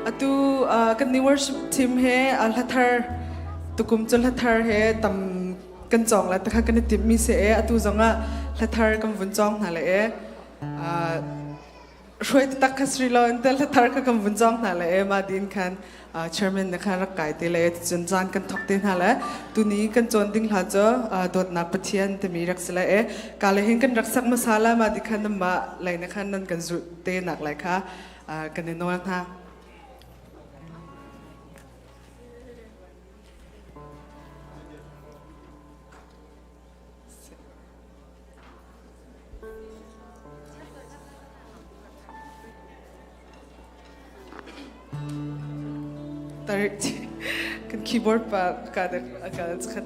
Atu kan ni worship team he hlathar tukum cu hlathar he tam kan cawng la takha kan i timh mi se e atu zongah hlathar kan vun cawng hna le e hruai tak kha sri lo in tel hlathar kha kan vun cawng hna le e ma din khan chairman na khan rak kai te le cun caan kan thok te hna le tuni kan cawn ding hla cu dawtnak Pathian timi rak si le e ka le hin kan rak sak masala ma di khan ma lai na khan nan kan zulh te nak lai kha kan i nawl hna. Tarik kan keyboard pa ka ka khat.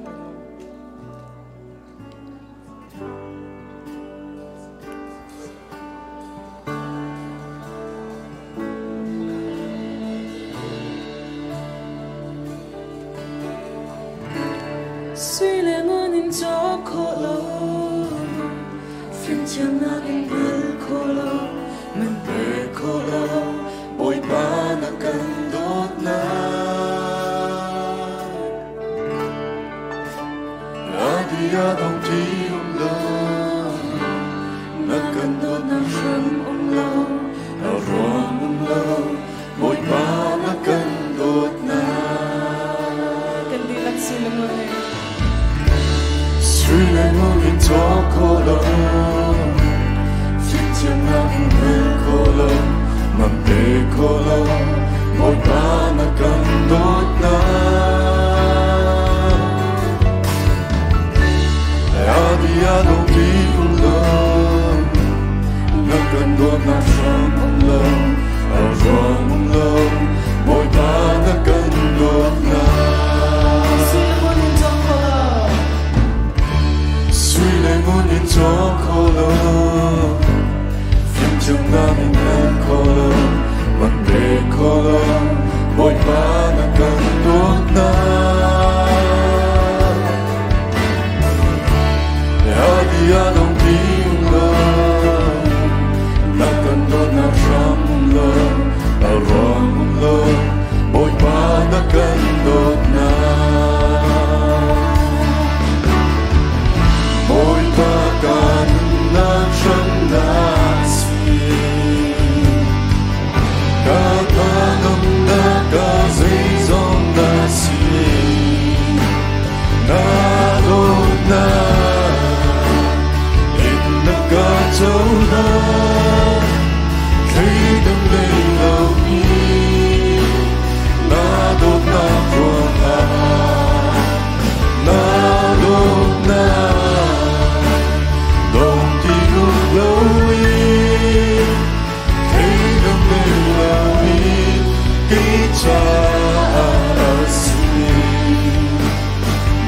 Sui le ngun in cawk khawh lo, fimthiamnak in hngal khawh lo, man pe khawh lo, Bawipa na kan dawtnak. Adia dong ti um lo, na kan dawtnak hram um lo, a ruang um lo, Bawipa na kan dawtnak. Kan dihlak sui le ngun in. Sui le ngun in cawk khawh lo, fimthiamnak in hngal khawh lo, man pe khawh lo, Bawipa na kan dawtnak. Adia dong ti um lo, na kan dawtnak hram um lo, a ruang um lo, Bawipa na kan dawtnak. Sui le ngun in cawk khawh lo. Sui le ngun in cawk khawh lo, fimthiamnak in hngal khawh lo, man pe khawh lo, Bawipa na kan dawtnak. Adia dong ti um lo, na kan dawtnak hram um lo, a ruang um lo, Bawipa na kan dawtnak. Bawipa ka nunnak hramnak si. Ka thanuamnak ka zeizong na si. Na dawtnak in na ka cohlan. Thleidang nei lomi na dawtnak ruangah na dawtnak dong ti um loin thleidang nei loin kei caah a si.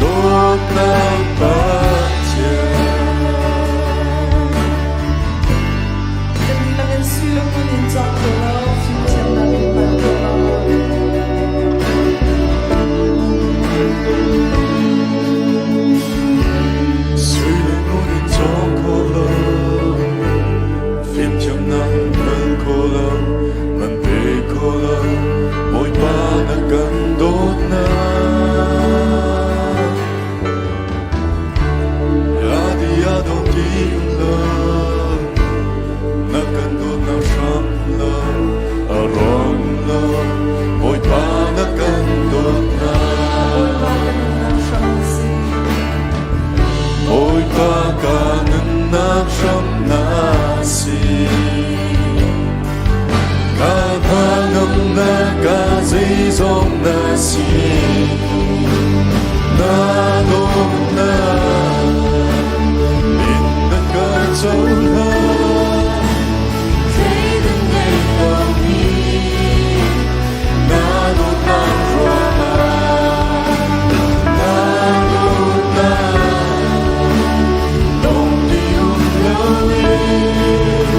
Dawtnak Pathian. Kan dihlak in sui le ngun in cawk khawh lo, fimthiamnak in hngal khawh lo. Sui le ngun in cawk khawh lo, fimthiamnak in hngal khawh lo, man pe khawh lo, Bawipa na kan dawtnak. Adia dong ti um lo, na kan dawtnak hram lo, a ruang lo, Bawipa na kan dawtnak. Bawipa ka nunnak hram na si. Bawipa ka nunnak hram na si. Ka thangamnak ka zeizong na si. Na dawtnak in na ka cohlan. Thleidang ngei lomi na dawtnak ruangah na dawtnak dong ti um loin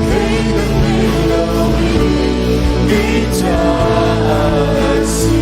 thleidang ngei lomi kei caah a si.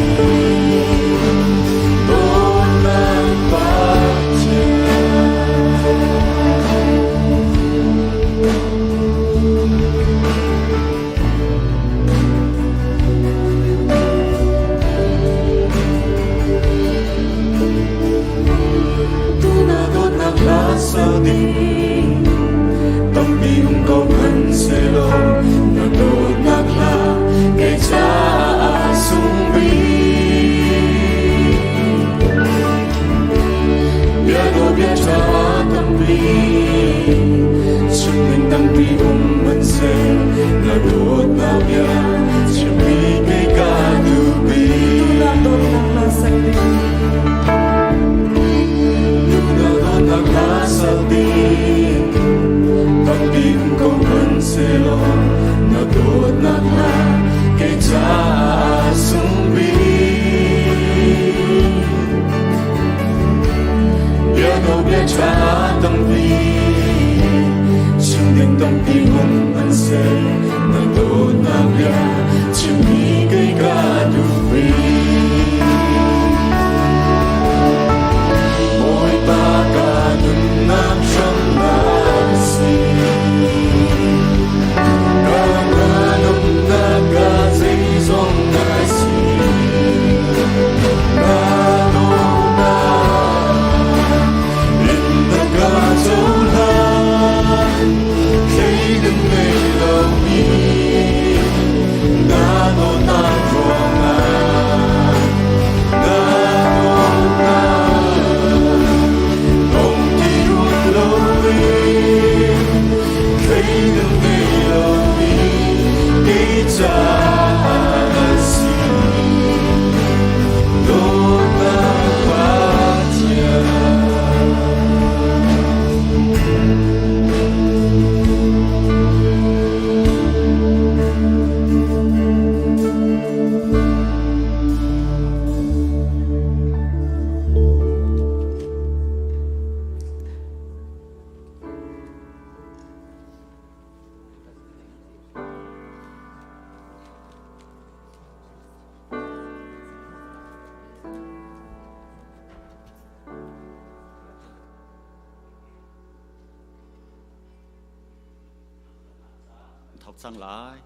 cang lai.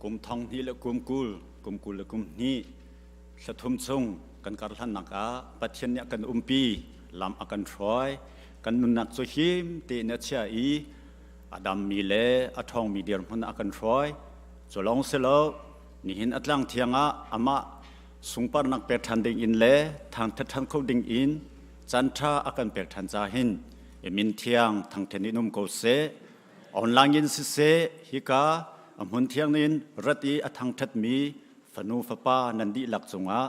Kum thong hnih le kum 20, kum 22, thla thum chung kan karhlannak ah Pathian nih a kan umpi, lam a kan hruai, kan nunnak cu him tein a chia i a dammi le a ṭhawngmi dirhmun a kan hruai. Cu lawng si lo, nihin a tlang thiang ah amah sungparnak pek ṭhan ding in le thangṭhat ṭhan kho ding in caan ṭha a kan pek ṭhan ca hin i min thiang thangṭhen in um ko seh. Online in siseh, hika a hmun thiang in rat i a thangṭhatmi fanu fapa nan dihlak cungah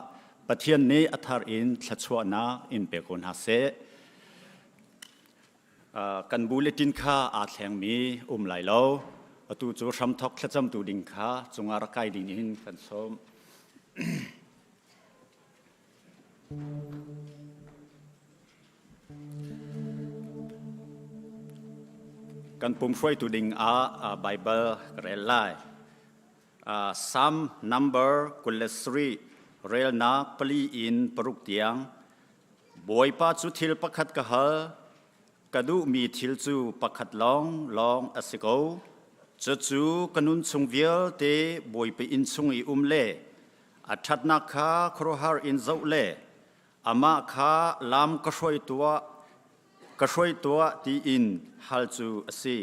Pathian nih a thar in thluachuahnak in pe ko hna seh. Kan bulletin kha aa thlengmi um lai lo. Atu cu hramthok thlacamtu ding kha cungah rak kai ding in kan sawm. Kan pum hruaitu ding ah Baibal ka rel lai. Psalm number 23 relnak 4 in 6 tiang. Bawipa cu thil pakhat ka hal, ka duhmi thil cu pakhat lawnglawng a si ko. Cucu ka nun chung vialte Bawipa inn chung i um le a ṭhatnak kha khuaruahhar in zoh le amah kha lam ka hruai tuah ka hruai tuah tiin hal cu a si.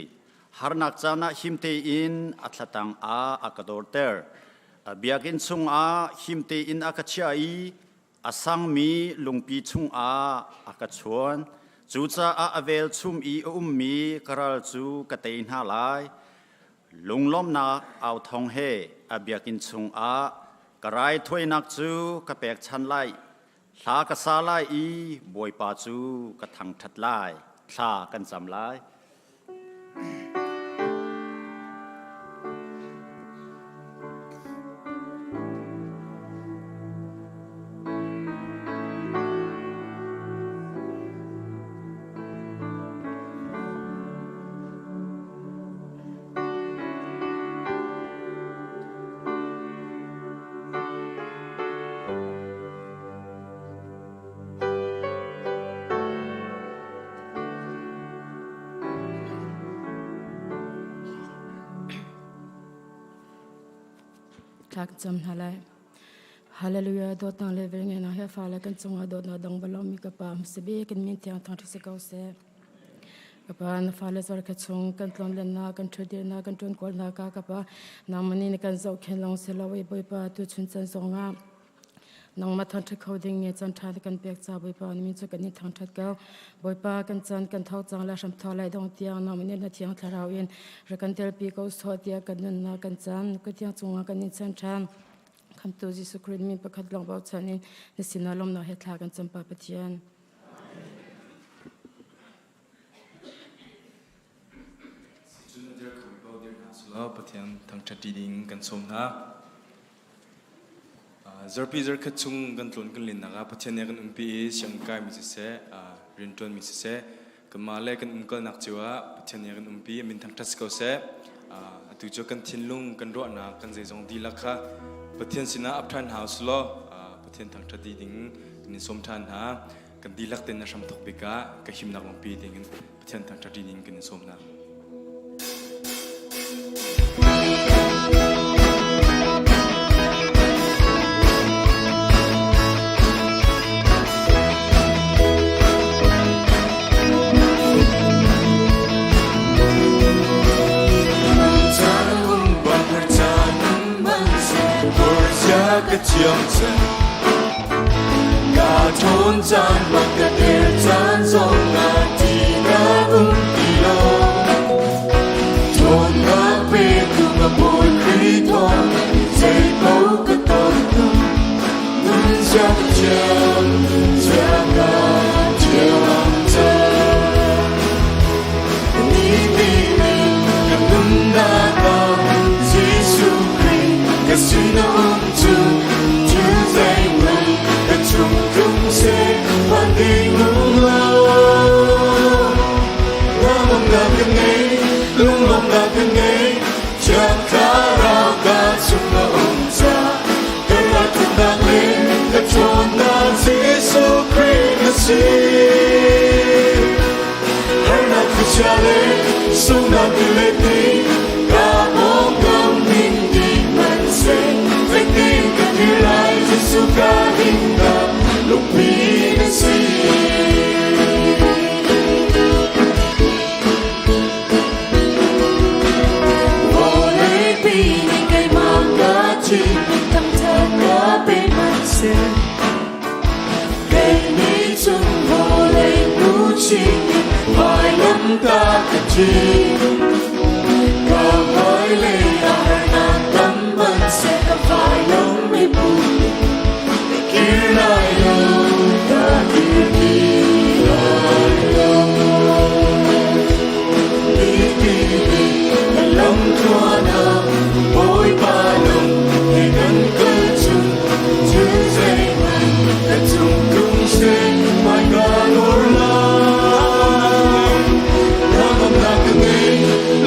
Harnak caan ah him tein a thlatang ah a ka dorter. A biakinn chungah him tein a ka chiah i a sangmi lungpi chungah a ka chuan. Cucaah a velchum i a ummi ka ral cu ka tei hna lai. Lunglawmhnak au thawng he a biakinn chungah ka raithawinak cu ka pekchanh lai. Hla ka sa lai i Bawipa cu ka thangṭhat lai. Thla kan cam lai. Thla ka cam hna lai. Hallelujah dawtnak le velngeihnak he fale kan cungah dawtnak dong balomi ka pa hmasa kan min thiang thang si ko seh. Ka pa na fale zor ka chung kan tlonlennak kan ṭhudirnak kan ṭuan kawlnak ka ka pa nangmah nih na kan zohkhenh lawng si lo i Bawipa tu chun can zongah Nangmah thangṭhat kho ding nge caan ṭha kan pek ca Bawipa na min cu kan in thangṭhat ko. Bawipa kan caan kan tho cang le hramtho lai dong tiang nangmah nih na thiang thlarau in rak kan telpi ko sawh tiah kan nunnak kan caan ka thiang cungah kan in chan ṭhan. Khamtu Jesuh Christ min pakhat lawng bochan in na sinah lawmnak he thla kan cam Pa Pathian. Cun a dir kho ko dir hna sulaw Pathian thangṭhat ṭi ding kan sawm hna. Zarpi zarkhat chung kan tlawn kan lennak ah Pathian nih a kan umpi i sianginn kaimi siseh, rianṭuanmi siseh, kanmah le kan umkalnak cio ah Pathian nih a kan umpi, a min thangṭhat si ko seh. Atu cu kan thinlung, kan ruahnak, kan zeizong dihlak kha Pathian sinah ap ṭhan hna usulaw Pathian thangṭhat dih ding kan in sawm ṭhan hna. Kan dihlak tein a hramthawk bik ah ka himnak lungpi ding in Pathian thangṭhat ding kan in sawm hna. Ka thiam Ka ṭhawn caan mak ka der caan zongah ti na um ti lo. Ṭhawnnak petu ka Bawi Khrih thawng zei paoh ka ton nun zia ka thiam, zia ka thiam cang. Ni tin in ka nunnak ah Jesuh Khrih ka sin a um cu thil zeihmanh ka chung tlung seh phan ding um lo. Ngamnak ka ngei, lunglawmhnak ka ngei, Thiang Thlarau ka chung a um caah ka ralṭhatnak le ka ṭhawnnak Jesuh Khrih na si. Harnak khuachia le sunghnak ti le ti ka pawngkam. Jesuh ka himnak lungpi na si. Vawleipi nih keimah ka ṭih, thangṭhat ka pe hmanhseh. Kei nih cun vawlei hnuching in vailam ta ka ṭih. Ka hmailei ah harnak tam hmanhseh, ka vailam i bu ka kir lai lo, ka kir ti lai lo. Lamtluan ah Bawipa lung he kan kal cun thil zeihmanh kan cung tlung seh hmaika lawr lai. Hnangamnak ka ngei,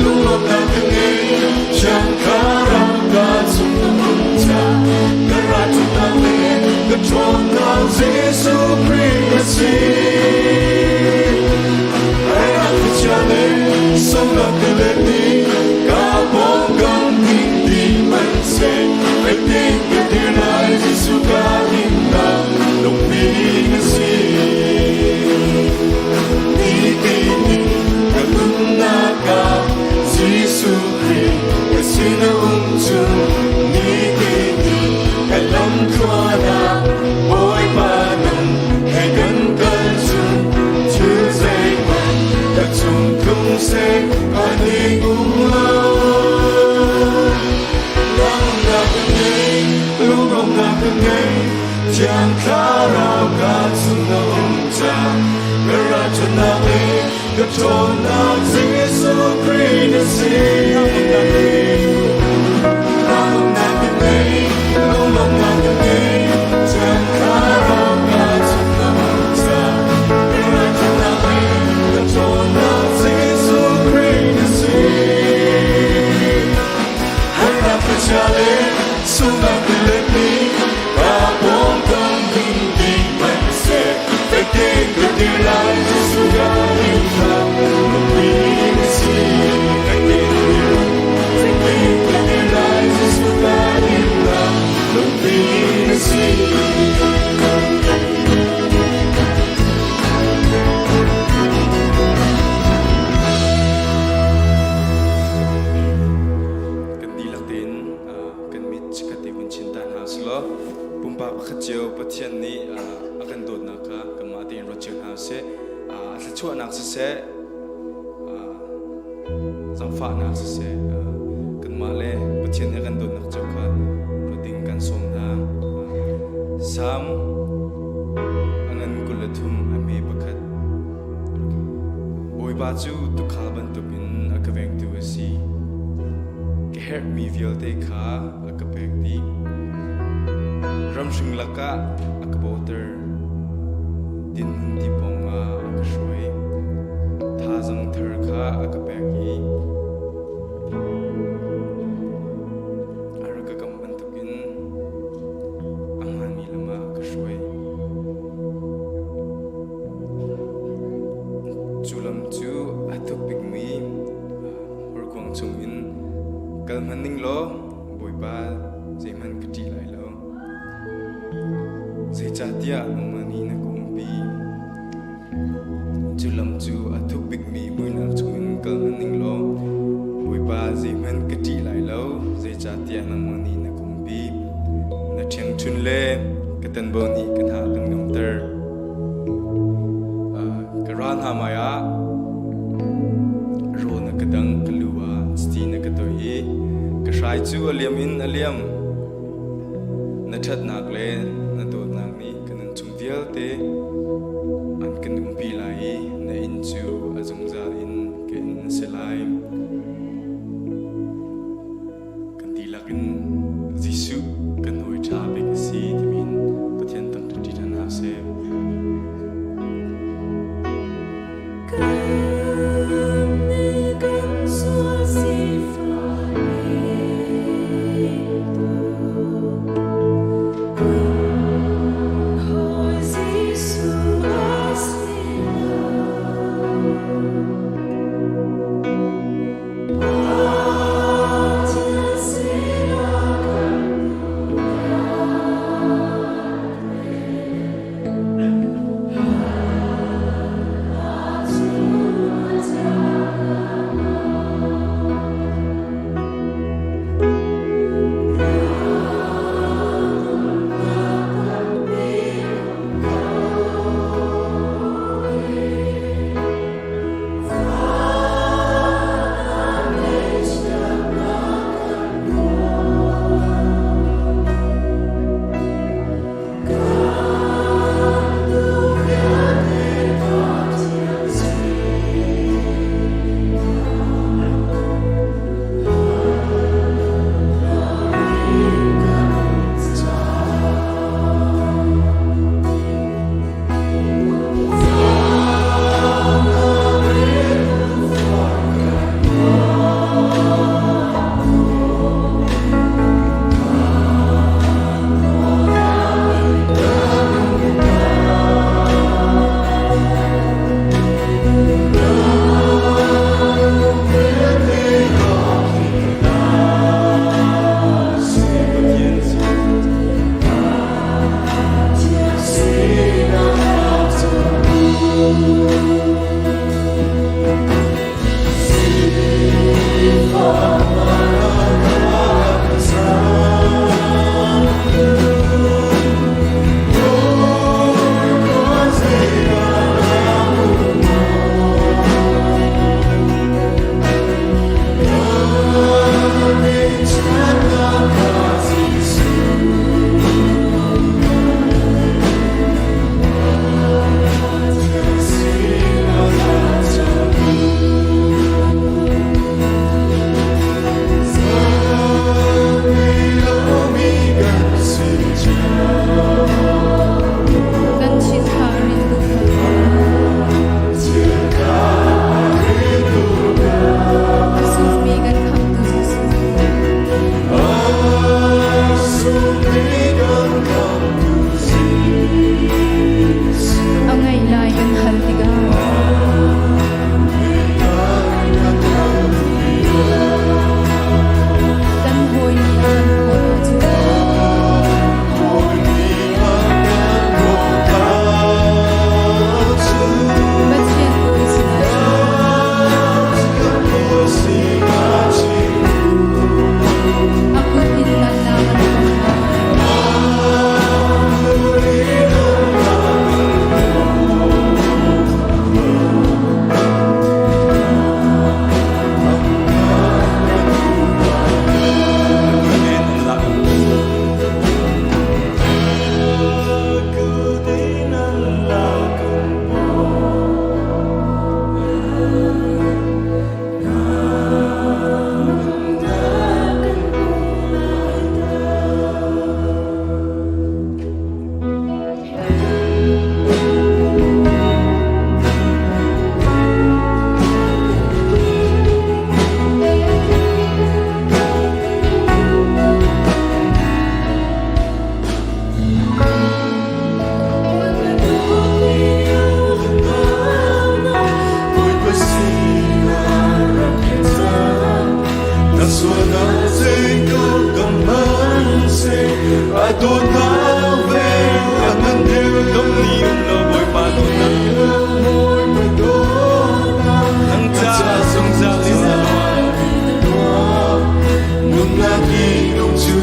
lunglawmhnak ka ngei, Thiang Thlarau ka chung na um ca, ka ralṭhatnak le ka ṭhawnnak Jesuh Khrih a si. Jesuh Khrih ka sin a um cu ni tin ka lamthluan ah Bawipa nung he kan kal cu thil zeihmanh ka cung tlung seh a ning um lo. Nangnak ka ngei, lunglawmhnak ka ngei, Thiang Thlarau ka chung na um ca, ka ralṭhatnak le ka ṭhawnnak Jesuh Khrih na si. Nangnak ka ngei, lunglawmhnak ka ngei, Thiang Thlarau ka chung na um ca, ka ralṭhatnak le ka ṭhawnnak Jesuh Khrih na si. Harnak ka chia le sunghnak ka letmi, ka pawngkam ding ding hmanh seh, fek tein ka dir lai, Jesuh ka himnak lungpi na si. Fek tein ka dir, fek tein ka dir lai, Jesuh ka himnak lungpi na si. Kan dihlak tein kan mit chikkhat te vun chin ta hna usih pumpak pakhat cio Pathian nih a kan dawtnak kha kanmah tein ruat cio hna usih. A thluachuahnak siseh, zangfahnak siseh, kanmah le Pathian nih a kan dawtnak cio kha ruat ding kan sawm hna. Salm a ngan 23 a hme pakhat. Bawipa cu tuukhal bantukin a ka vengtu a si. Ka herhmi vialte kha a ka pek dih. Ramhring lakah a ka bawhter. Dinhmun ti pawngah a ka hruai. Thazang thar kha a ka pek i a rak ka kam bantukin a hmaanmi lam ah a ka hruai. Cu lam cu a thuk bikmi horkuang chungin kal hmanh ning law Bawipa zeihmanh ka ṭih lai lo. Zeicahtiah nangmah nih na ka umpi. Cu lam cu a thuk bikmi muihnak chungin kal hmanh ning law Bawipa zeihmanh ka ṭih lai lo. Zeicahtiah nangmah nih na ka umpi. Na ṭhiangṭhun le ka tanbo nih ka hna kan ngamter. Ka ral hna hmaiah rawl na ka dangh, ka lu ah chiti na ka toih i ka hrai cu a liam in a liam. Na ṭhatnak le na dawtnak nih ka nunchung vialte an kan umpi lai i na inn cu a zungzal in ka inn a si lai. Kan dihlak in Jesuh kan hawi ṭha bik a si timi in Pathian thangṭhat ṭi hna hna sih. Kan kan sual sifah in tu kan hawi Jesuh. A dawtnak vel a ngan deuh. Dong ni um lo Bawipa dawtnak. Bawipa dawtnak. Nang caah zungzal in a luang. Nunnak i nung cu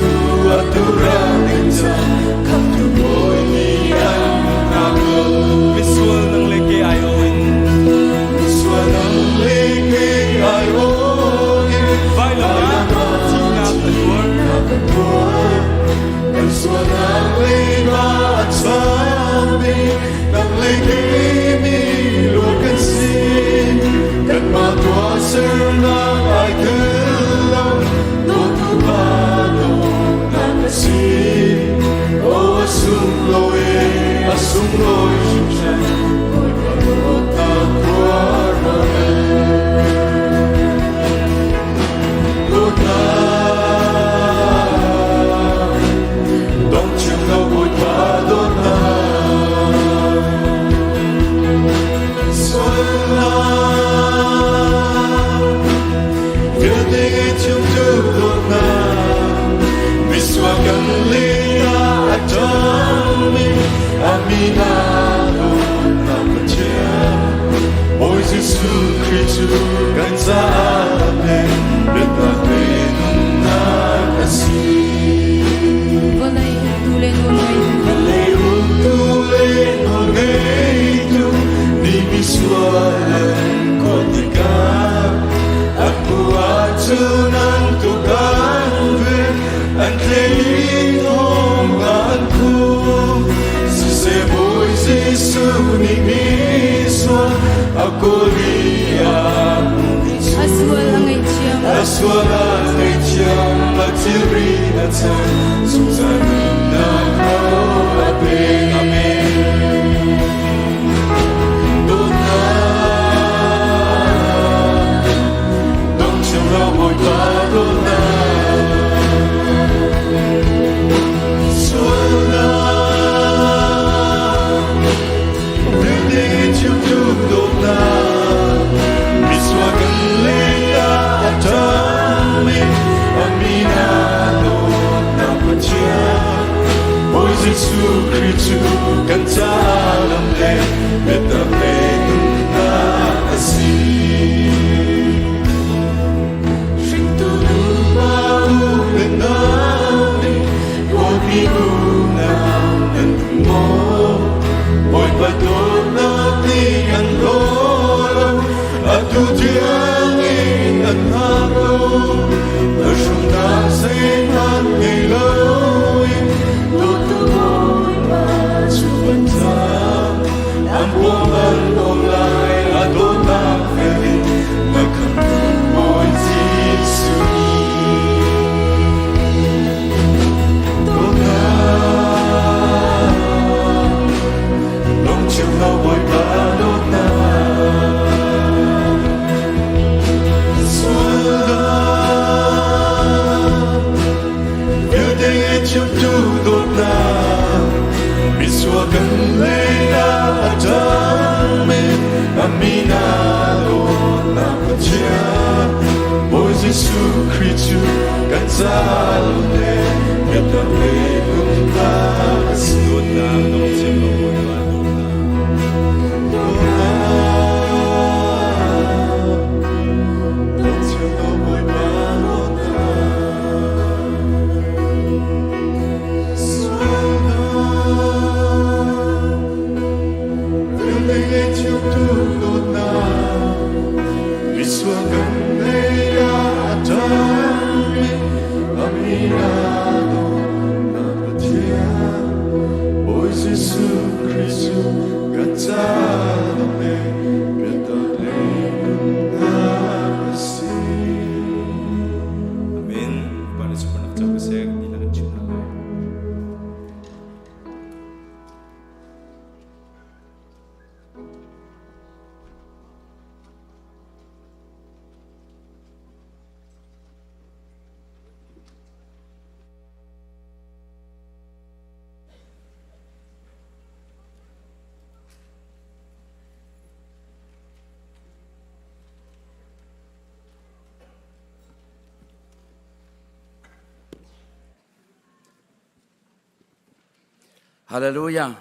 atu rak ding cang. Khamhtu Bawi nih an hngak lo. Misual nang le ke ai o in. Misual nang le ke ai o in. Vailam ah thihnak a tuar. Kan sualnak leiba a chami, nang le keimi luat kan si. Kanmah tuahsernak ai tel lo, dawtu Pa dawtnak a si. Oh, a sunglawi, a sunglawi hringhran, Bawipa dawtnak khuaruahhar. Dawtnak, dong chim lo Bawipa dawtnak. Sualnak, vialte ngaihthiamtu dawtnak, misual kan lengah a ṭangmi, a min ah dawtnak Pathian. Bawi Jesuh Khrih cu kan caah le biatak le nunnak a si. Vawlei uktu le nawlngeitu. Vawlei uktu le nawlngeitu nih misual an kawh tikah an bu ahcun an tuk an ven an tlei i thong an khum. Siseh Bawi Jesuh nih misual a kawl i a hmuhmi cu A sual a ngaihthiam. A sual a ngaihthiam, a thilri a chan, zungzal nunnak tho a pek. Amen. Dawtnak, dong chim lo Bawipa dawtnak. Sualnak, vialte ngaihthiamtu dawtnak, misual kan lengah a ṭangmi, a min ah dawtnak Pathian. Bawi Jesuh Khrih cu kan caah lam le biatak le nunnak a si. Hringtu nupa u le nau nih dawtmi unau nan um maw? Bawipa dawtnak nih an hlaw lo, atu tiangin an hngak lo. Phuhrunnak zeihmanh ngei loin dawtu Bawipa cu an cang. An bawm an bawm lai, a dawtnak vel in na khamhtu Bawi Jesuh nih. Dawtnak, dong chim lo Bawipa dawtnak. Sualnak, vialte ngaihthiamtu dawtnak, misual kan lengah a ṭangmi, a min ah dawtnak Pathian. Bawi Jesuh Khrih cu kan caah le biatak le nunnak a si. Dawtnak dong chim lo Bawipa dawtnak. Dawtnak, dong chim lo Bawipa dawtnak. Sualnak, vialte ngaihthiamtu dawtnak, misual kan lengah a ṭangmi, a min ah dawtnak Pathian. Bawi Jesuh Khrih cu kan caah lam le biatak le nunnak a si. Amen. Bawipa nih sunparnak co ko seh. Dihlak in chim hna lai. Hallelujah.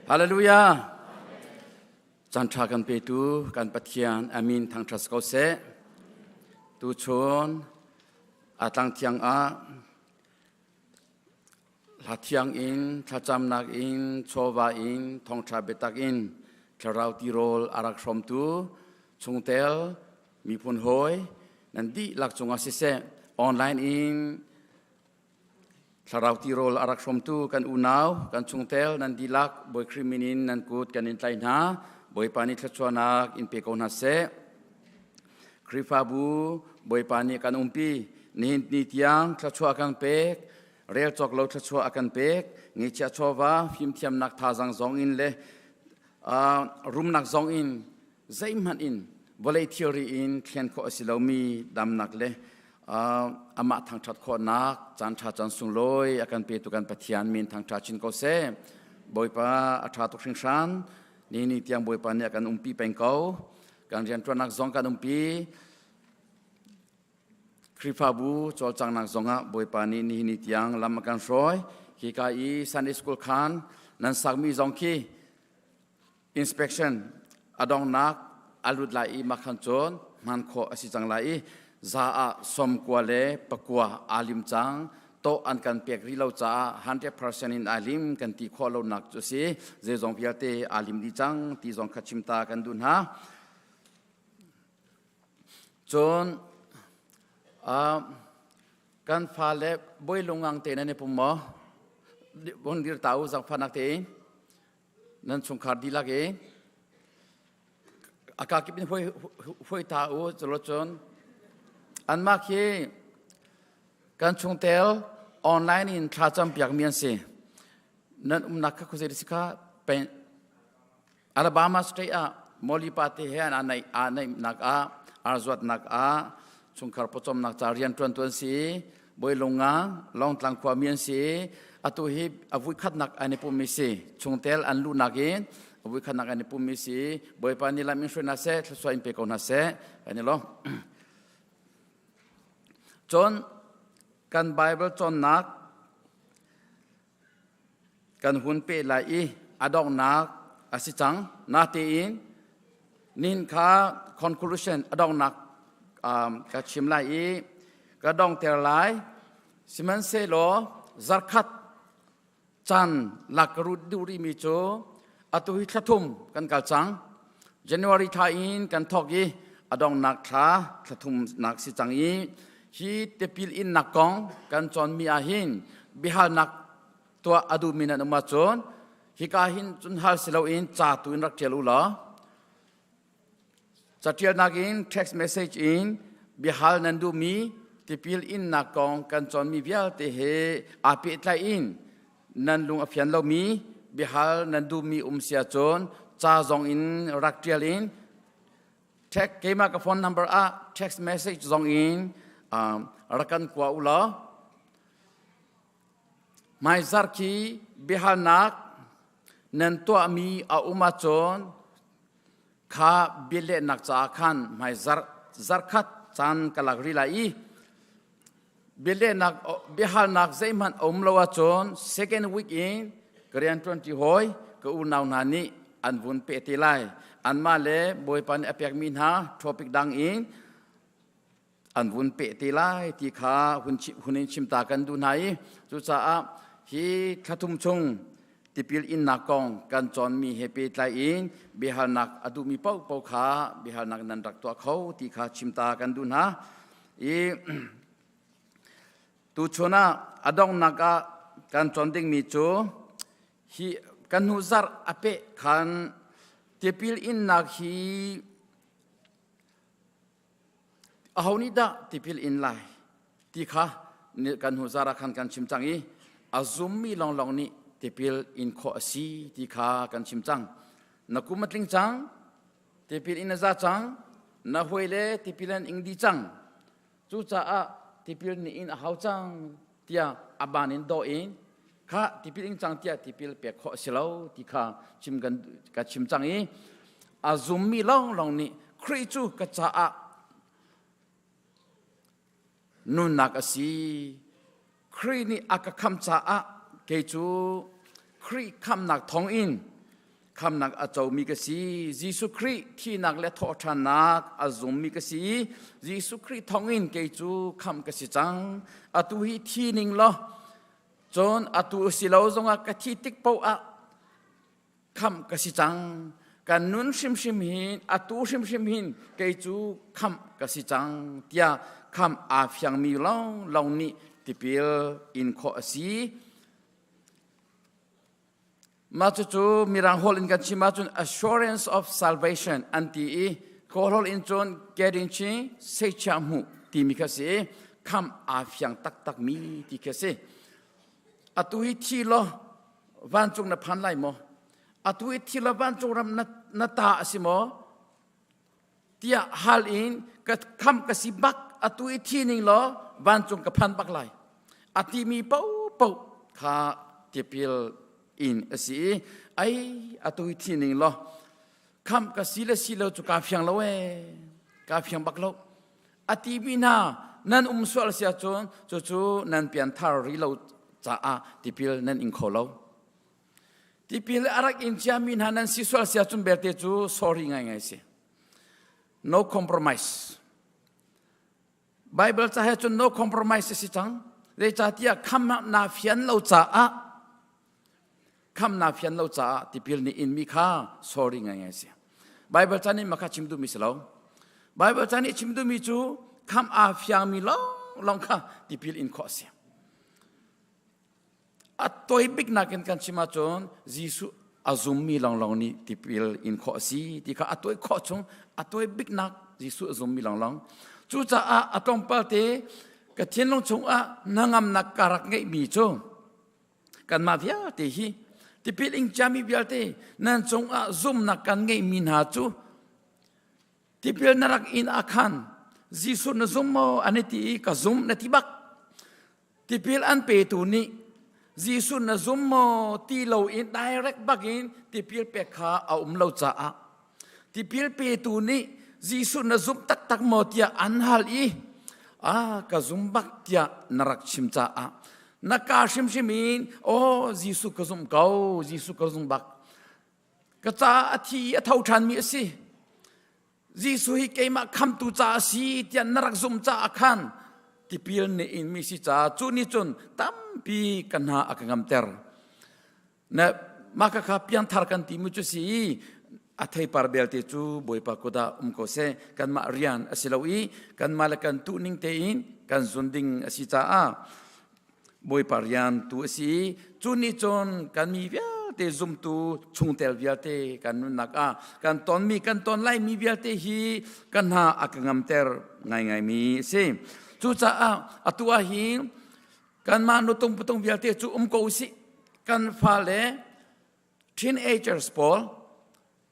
Hallelujah. Caan ṭha kan petu kan Pathian amin thangṭhat ko seh. Tuchun a tlang thiang ah hla thiang in thlacamnak in chawva in thawngṭha biatak in thlarau tirawl a rak hrawmtu chungtel miphun hawi nan dihlak cungah siseh online in Thlarau tirawl a rak hrawmtu kan unau, kan chungtel nan dihlak Bawi Khrih min in nan kut kan in tlaih hna. Bawipa nih thluachuahnak in pe ko hna seh. Khrihfabu Bawipa nih kan umpi. Nihin ni tiang thluachuah a kan pek. Rel cawk lo thluachuah a kan pek. Ngeihchiah chawva, fimthiamnak thazaang zong in le uh, rumnak zong in zeihmanh in vawlei thilri in thlen khawh a si lomi damnak le amah thangṭhat khawhnak caan ṭha caan sunglawi a kan petu kan Pathian min thangṭha chin ko seh. Bawipa a ṭha tuk hringhran. Ni ni tiang Bawipa nih a kan umpi peng ko. Kan rianṭuannak zong kan umpi. Khrihfabu cawlcanghnak zongah Bawipa nih nihin ni tiang lam a kan hruai. Hika i Sunday School khan nan sakmi zong khi inspection a donghnak a lut lai i makhan cun hman khawh a si cang lai i za ah som kua le pakua aa lim cang tawh an kan pek rih lo caah 100% in aa lim kan ti khawh lonak cu si zeizong vialte aa lim dih cang ti zong kha chim ta kan duh hna cun uh, kan fale boi lungang te nan i pum maw bon dir ta u zangfahnak te Nan chungkhar dihlak i a kakip in huai ta u cun anmah khi kan chungtel online in thlacam piakmi an si. Nan umnak kha khuazei si kha Alabama state ah Molly pa te he an aa naihnak ah arzuatnak ah chungkhar pawcawmnak ca rian ṭuantu an si. Bawilunga Lawngtlang khuami an si i atu hi a vuikhatnak an i pummi si. Chungtel an luhnak in a vuikhatnak an i pummi si. Bawipa nih lam in hruai hna seh, thluachuah in pe ko hna seh. Kan i lawm. Cun kan Bible cawnnak kan hun peh lai i a donghnak a si cang. Natein nihin kha conclusion a donghnak um, ka chim lai i ka dongter lai. Sihmanhsehlaw zarkhat caan lak ka rut duh rihmi cu atu hi thla thum kan kal cang. January thla in kan thawk i a donghnak thla thla thumnak si cang i hi tipil innak kong kan cawnmi ah hin biahalnak tuah a duhmi nan um ahcun hika hin cun hal si loin ca tu in rak ṭial u law Catialnak in text message in biahal nan duhmi tipil innak kong kan cawnmi vialte he aa pehtlai in nan lung a fian lomi biahal nan duhmi um si ahcun ca zong in rak ṭial in text keimah ka phone number ah text message zong in um, rak kan kua u law hmaizarh khi biahalnak nan tuahmi a um ahcun kha bialehnak caah khan hmaizarh zarkhat caan ka lak rih lai i bialehnak biahalnak zeihmanh a um lo ahcun second week in ka rianṭuan ṭi hawi ka unau hna nih an vun peh te lai anmah le Bawipa nih a pekmi hna topic dang in an vun peh te lai ti kha hun in chim ta kan duh hna i cucaah hi thlathum chung tipil innak kong kan cawnmi he pehtlai in biahalnak a duhmi paohpaoh kha biahalnak nan rak tuah kho ti kha chim ta kan duh hna i tuchun ah a donghnak ah kan cawn dingmi cu hi kan hnu zarh a peh khan tipil innak hi Aho nih dah tipil in lai ti kha kan hnu zar ah khan kan chim cang i a zummi lawnglawng nih tipil in khawh a si ti kha kan chim cang. Na kum a tling cang, tipil in a za cang, na hawi le tipil an ing dih cang. Cucaah tipil nih in a hau cang tiah a ban in dawh in kha tipil ing cang tiah tipil pek khawh a si lo ti kha chim kan ka chim cang i a zummi lawnglawng nih Khrih cu ka caah nunnak a si Khrih nih a ka khamh caah kei cu Khrih khamnak thawngin khamnak a comi ka si. Jesuh Khrih thihnak le thawhṭhannak a zummi ka si. Jesuh Khrih thawngin kei cu khamh ka si cang. Atu hi thi ning law, cun atu si lo zongah ka thi tik paoh ah khamh ka si cang. Kan nun hrimhrim hin, atu hrimhrim hin kei cu khamh ka si cang tiah khamh aa fiangmi lawnglawng nih tipil in khawh a si. Mah cucu Mirang holh in kan chim ahcun assurance of salvation an ti i Kawl holh in cun getting chi seichia hmuh timi kha si i khamh aa fiang taktakmi ti khi a si. Atu hi thi law vancung na phan lai maw? Atu i thi law vancung ram na, na ta a si maw? Tiah hal in ka kham ka si bak atu i thi ning law vancung ka phan bak lai. A timi paohpaoh kha tipil in a si i ai atu i thi ning law kham ka si le si lo cu kaa fiang lo ee kaa fiang bak lo a timi hna nan um sual si ahcun cucu nan pianthar rih lo caah tipil nan ing kho lo. Tipil a rak in ciami hna nan si sual si ahcun belte cu sorry ngaingai si. No compromise. Bible ca he cun no compromise si cang. Zeicahtiah kham na fian lo caah kham na fian lo caah tipil nih in mi kha sorry ngaingai si. Bible ca nih makha chim duhmi si lo. Bible ca nih chim duhmi cu kham aa fiangmi lawng kha tipil in khawh a si. A toi bik nakin kan chim ahcun Jesuh a zummi lawnglawng nih tipil in khawh a si ti kha a toi khawh chung a toi bik nak Jesuh a zummi lawnglawng. Cucaah a tlawmpal te ka thinlung chungah hnangamnak ka rak ngeihmi cu kanmah vialte hi tipil ing ciami vialte nan cungah zumnak kan ngeihmi hna cu tipil na rak in ah khan Jesuh na zum maw an i ti i ka zum na ti bak tipil an petu nih Jesuh na zum maw ti lo in direct bak in tipil pek kha a um lo caah tipil petu nih Jesuh na zum taktak maw tiah an hal i a ka zum bak tiah na rak chim caah na ka hrimhrim in aw Jesuh ka zum ko Jesuh ka zum bak ka caah a thi i a tho ṭhanmi a si Jesuh hi keimah khamtu ca a si tiah na rak zum caah khan tipil na in mi si caah cu nih cun tampi ka hna a ka ngamter Na mah kha piangthar kan timi cu si i a theipar belte cu Bawipa kut ah um ko seh. Kanmah rian a si lo i kanmah le kan tuhning tein kan zun ding a si caah Bawipa rian tu a si i cu nih cun kan mi vialte zumtu chungtel vialte kan nunnak ah kan tonmi kan ton laimi vialte hi kan hna a ka ngamter ngaingaimi a si. Cucaah atu ah hin Kanmah nutung putung vialte cu um ko usih. Kan fale teenagers pawl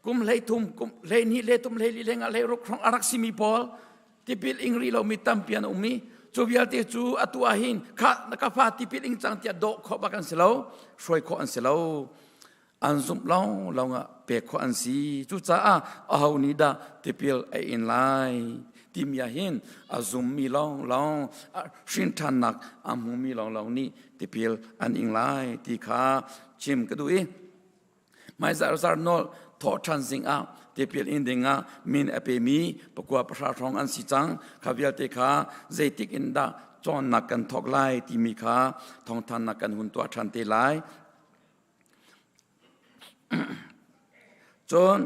kum 13 kum 12 hlei thum 14 hlei nga hlei ruk hrawng a rak simi pawl tipil ing rih lomi tampi an um i cu vialte cu atu ah hin kha na ka fa tipil ing cang tiah dawh khawh bak an si lo hruai khawh an si lo an zumh lawng lawng ah pek khawh an si cucaah aho nih dah tipil a in lai timi ah hin a zummi lawng lawng hrin ṭhannak a hmumi lawng lawng nih tipil an ing lai ti kha chim ka duh i hmaizar zar nawl thawh ṭhan zing ah tipil in ding ah min a pemi pakua pahra hrawng an si cang kha vialte kha zeitik in dah cawnnak kan thawk lai timi kha thawngthannak kan hun tuah ṭhan te lai Cun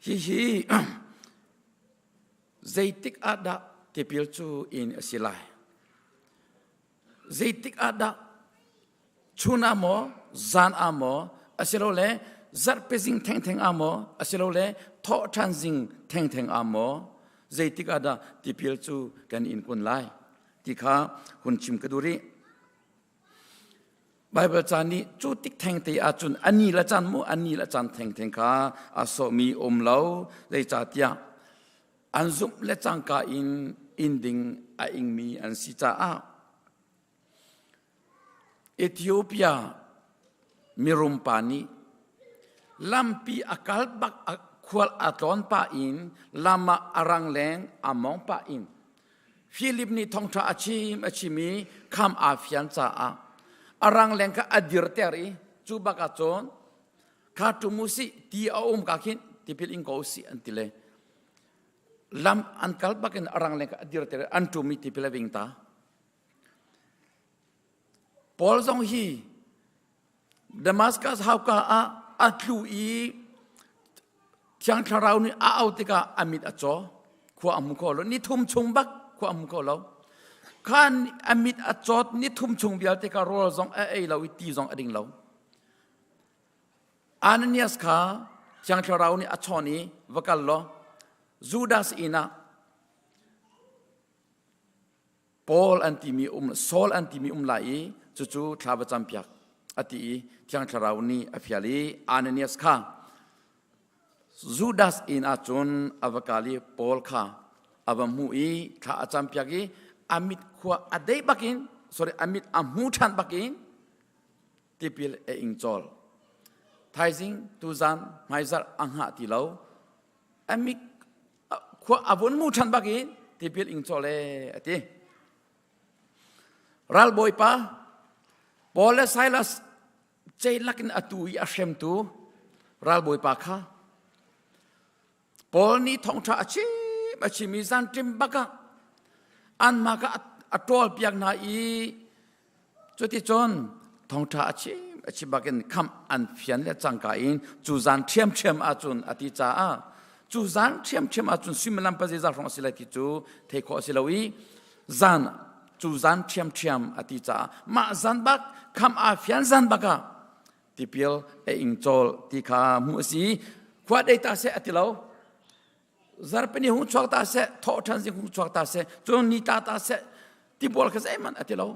hihi zeitik ah dah tipil cu in a si lai? Zeitik ah dah chun ah maw, zan ah maw, asilole zarhpi zing thengtheng ah maw, asilole thawhṭhan zing thengtheng ah maw, zeitik ah dah tipil cu kan in kun lai ti kha hun chim ka duh rih. Baibal ca nih cu tik thengte ahcun a ni le caan mu a ni le caan thengtheng kha a sawhmi um lo zeicahtiah an zumh le cangka in inn ding a ingmi an si caah Ethiopia mirum pa nih lampi a kal bak khual a tlawn pah in lam ah a rangleng a mong pah in Philip nih thawngṭha a chim a chim i kham aa fian caah. A rangleng kha a dirter i cu bak ah cun kha ṭum u sih ti a um ka khin tipil ing ko u sih an ti le lam an kal bakin a rangleng kha a dirter i an ṭum i tipil a ving ta. Paul zong hi Damascus hauka ah a tlu i Thiang Thlarau nih a auh tikah a mit a caw. Khua a hmu kho lo. Ni thum chung bak khua a hmu kho lo. Khan a mit a cawt ni thum chung vialte kha rawl zong a ei lo i ti zong a ding lo. Ananias kha Thiang Thlarau nih a chawn i va kal law Judas inn ah Paul an timi um Saul an timi um lai i cucu thla va campiak a ti i Thiang Thlarau nih a fial i Ananias kha Judas inn ah cun a va kal i Paul kha a va hmuh i thla a campiak i a mit khua a dei bakin sorry a mit a hmu ṭhan bakin tipil a ing cawl. Thaizing tuzan hmaizarh a hngah ti lo. A mit khua a vun mu ṭhan bak in tipil ing cawl e a ti. Ralbawipa Paul le Silas ceilak in atu i a hremtu ralbawipa kha Paul nih thawngṭha a chim a chim i zanṭim bak ah anmah kha a ṭawlpiak hna i cuticun thawngṭha a chim a chim bakin khamh an fian le cangka in cu zan ṭhiamṭhiam ahcun a ti caah cu zan ṭhiamṭhiam ahcun suimilam pazeizah hrawng a si lai ti cu thei khawh a si lo i zan cu zan ṭhiamṭhiam a ti caah mah zan bak khamh aa fian zan bak ah tipil a ing cawl ti kha hmuh a si khua dei ta seh a ti lo zarpini hung chuak ta seh thawh ṭhan zing hung chuak ta seh cun ni tla ta seh tibual kha zeihmanh a ti lo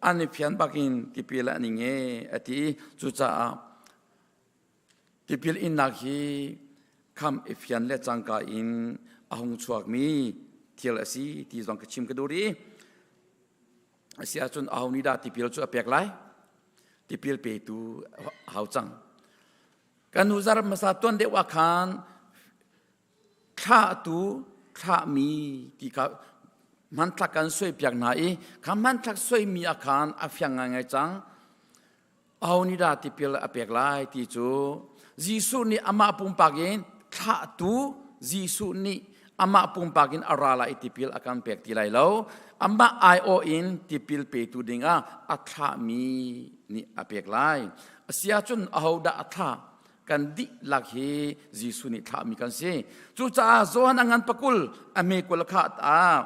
an i fian bakin tipil an ing e a ti cucaah tipil innak hi kham i fian le cangka in a hung chuakmi thil a si ti zong ka chim ka duh rih A si ahcun aho nih dah tipil cu a pek lai? Tipil petu hau cang. Kan hnu zarh hmasa tuan deuh ah khan thlahtu thlahmi ti kha hmanthlak kan suaipiak hna i kha hmanthlak suaimi ah khan a fiang ngaingai cang. Aho nih dah tipil a pek lai ti cu Jesuh nih amah pumpak in thlahtu Jesuh nih amah pumpak in a ra lai i tipil a kan pek ti lai lo. Amah aiawh in tipil petu dingah a thlahmi nih a pek lai. A si ahcun ahodah a thlah? Kan dihlak hi Jesuh nih thlahmi kan si. Cucaah Johan a ngan pakul a hme kul kha ah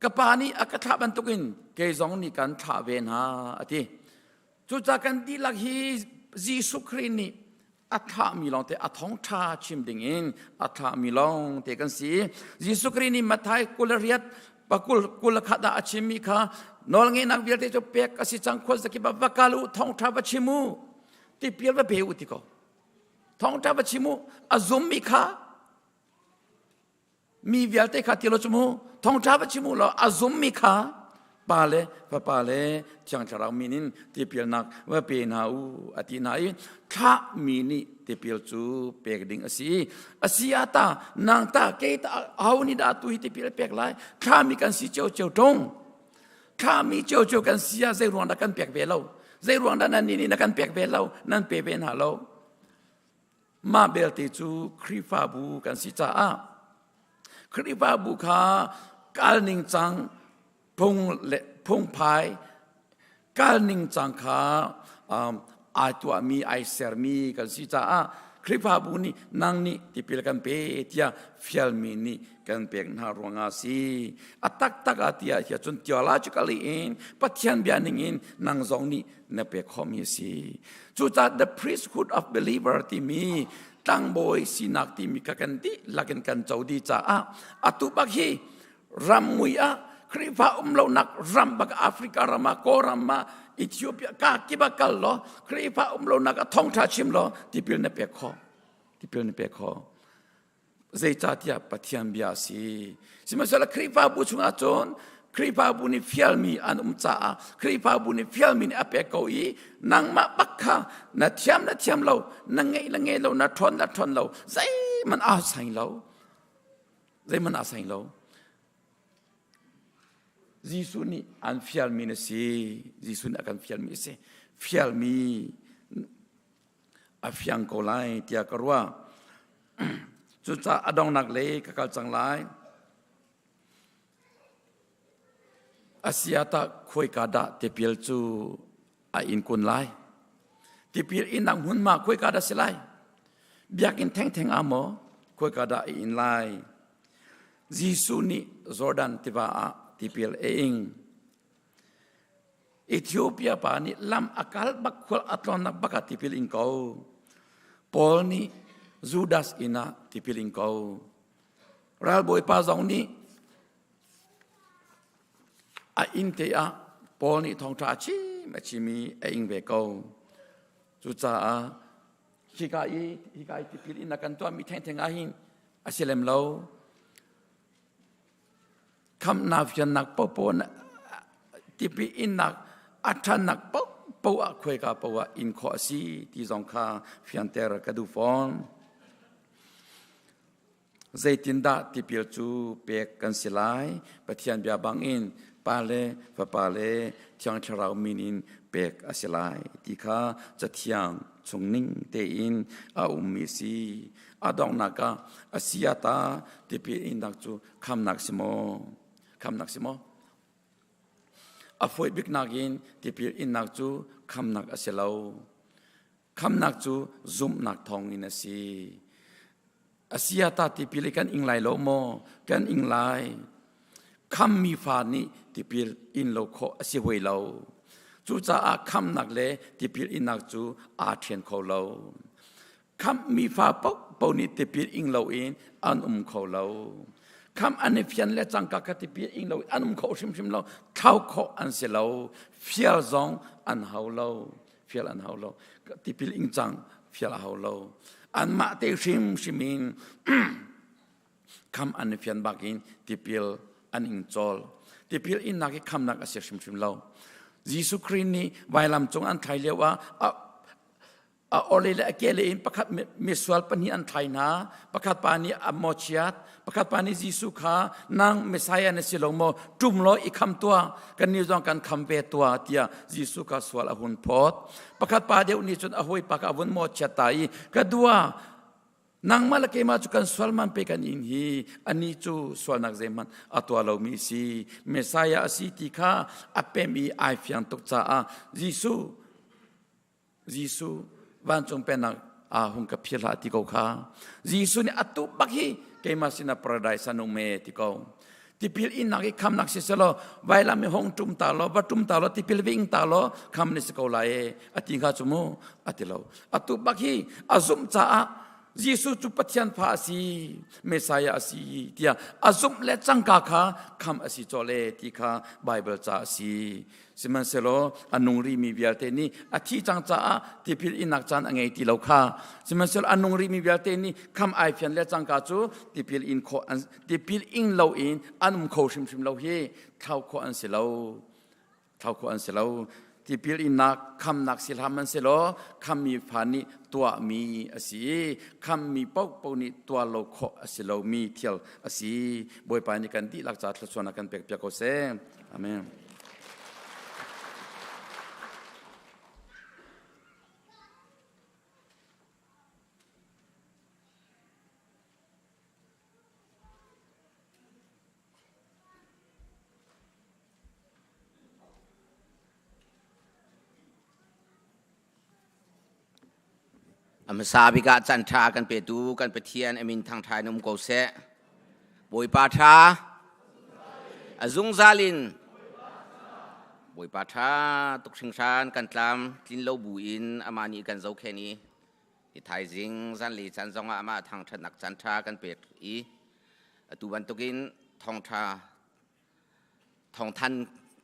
ka pa nih a ka thlah bantukin kei zong nih kan thlah ve hna a ti cucaah kan dihlak hi Jesuh Khrih nih a thlahmi lawngte a thawngṭha chim dingin a thlahmi lawngte kan si Jesuh Khrih nih Matthai 28 pakul kul khat ah a chimmi kha nawlngeihnak vialte cu pek a si cang khuazakip ah va kal u thawngṭha va chim u tipil va pe u ti ko thawngṭha va chim u a zummi kha Mi vialte kha ti lo cu mu thawngṭha va chim u law a zummi kha Pa le Fapa le Thiang Thlarau min in tipilnak va pe hna u a ti hna i thlahmi nih tipil cu pek ding a si. A si ah ta nang ta kei ta aho nih dah tu hi tipil pek lai thlahmi kan si cio cio ṭung thlahmi cio cio kan si ah zei ruang dah kan pek ve lo zei ruang dah nan nih na kan pek ve lo nan pe ve hna lo Mah belte cu Khrihfabu kan si caah Khrihfabu kha kal ningcang phung le phungphai kal ningcang kha um, ai tuahmi ai sermi kan si caah Khrihfabu nih nang nih tipil kan pe tiah fialmi nih kan pek hna ruangah si. A taktak ah tiah hiah cun theologically in Pathian bia ning in nang zong nih na pek khawhmi a si. Cucaah the priesthood of believer timi tlangbawi sinak timi kha kan dihlak in kan co dih caah atu bak hi ram mui ah Khrihfa um lonak ram bak Africa ram ah Kawlram ah Ethiopia ka kip ah kal law Khrihfa um lonak ah thawngṭha chim law tipil na pek khawh tipil na pek khawh Zeicahtiah Pathian bia a si. Sihmanhsehlaw Khrihfabu chungah cun Khrihfabu nih fialmi an um caah Khrihfabu nih fialmi nih a pek ko i nangmah bak kha na thiam na thiam lo, na ngeih na ngei lo, na ṭhawn na ṭhawn lo, zeihmanh aa saing lo. Zeihmanh aa saing lo. Jesuh nih an fialmi na si. Jesuh nih a kan fialmi a si. Fialmi a fiang ko lai tiah ka ruah. Cucaah a donghnak lei ka kal cang lai. Asiatah khuaika dah tipil cu a in kun lai? Tipil innak hmunhma khuaika dah si lai? Biakinn thengtheng ah maw khuaika dah a in lai? Jesuh nih Jordan tiva ah tipil a ing. Ethiopia pa nih lam a kal bak khual a tlawnnak bak ah tipil ing ko. Paul nih Judas inn ah tipil ing ko. Ralbawipa zong nih a inn te ah Paul nih thawngṭha a chim a chim i a ing ve ko. Cucaah hika i hika i tipil in a kan tuahmi thengtheng ah hin a si lem lo. Khamhnak fiannak paohpaoh tipil innak a ṭhannak paohpaoh ah khuaika paoh ah in khawh a si ti zong kha fianter ka duh fawn. Zeitindah tipil cu pek kan si lai? Pathian bia bangin Pa le Fapa le Thiang Thlarau min in pek a si lai ti kha Cathiang chung ning tein a ummi a si. A donghnak ah a si ah ta tipil innak cu khamnak si maw? Khamnak si maw? A fawi biknak in tipil innak cu khamnak a si lo. Khamnak cu zumhnak thawngin a si. A si ah tah tipil i kan ing lai lo maw? Kan ing lai. Khammi fa nih tipil in lo khawh a si hoi lo. Cucaah khamnak le tipil innak cu aa ṭhen kho lo. Khamhmi fa paohpaoh nih tipil ing loin an um kho lo. Khamh an i fian le cangka kha tipil ing loin an um kho hrimhrim lo. Thlau khawh an si lo. Fial zong an hau lo. Fial an hau lo. Tipil ing cang fial a hau lo. Anmah te hrimhrim in kham an i fian bak in tipil an ing cawl. Tipil innak hi khamnak a si hrimhrim lo. Jesuh Khrih nih vailam cung an thlai lio ah a orhlei le a kehlei in pakhat misual pahnih an thlai hna. Pakhat pa nih a mawchiat, pakhat pa nih Jesuh kha nang Messiah na si lo maw? Ṭum law i kham tuah, kannih zong kan kham ve tuah tiah Jesuh kha sual a hun phawt. Pakhat pa deuh nih cun a hawipa kha a vun mawchiat ta i ka dua nangmah le keimah cu kan sual man pe kan in hi anih cu sualnak zeihmanh a tuah lomi a si Messiah a si ti kha a pem i ai fiang tuk caah Jesuh Jesuh vancung pennak ah hung ka phir hlah ti ko kha. Jesuh nih atu bak hi keimah sinah paradise an um e ti ko. Tipil innak i khamnak si selaw vailam i hong tum ta law va tum ta law tipil ving ta law kham ni si ko lai e a ti hnga cu mu a ti lo. Atu bak hi a zumh caah Jesuh cu Pathian fa a si, Messiah a si tiah a zumh le cangka kha kham a si cawh le ti kha Bible ca a si. Sihmanhsehlaw a nung rihmi vialte nih a thi cang caah tipil innak caan a ngei ti lo kha. Sihmanhsehlaw a nung rihmi vialte nih kham ai fian le cangka cu tipil in khawh an tipil ing loin an um kho hrimhrim lo hi thlau khawh an si lo. Thlau khawh an si lo. Tipil innak khamnak si hlah hmanhsehlaw khammi fa nih tuahmi a si i khammi paohpaoh nih tuah lo khawh a si lomi thil a si. Bawipa nih kan dihlak ca thluachuahnak kan pek piak ko seh. Amen. A hmasa bik ah caan ṭha kan petu kan Pathian a min thangṭha in um ko seh. Bawipa ṭha, a zungzal in Bawipa ṭha tuk hringhran kan tlam tlin lo bu in amah nih kan zohkhenh i hi thaizing zanlei caan zongah amah thangṭhatnak caan ṭha kan pek i atu bantukin thawngṭha thawngthan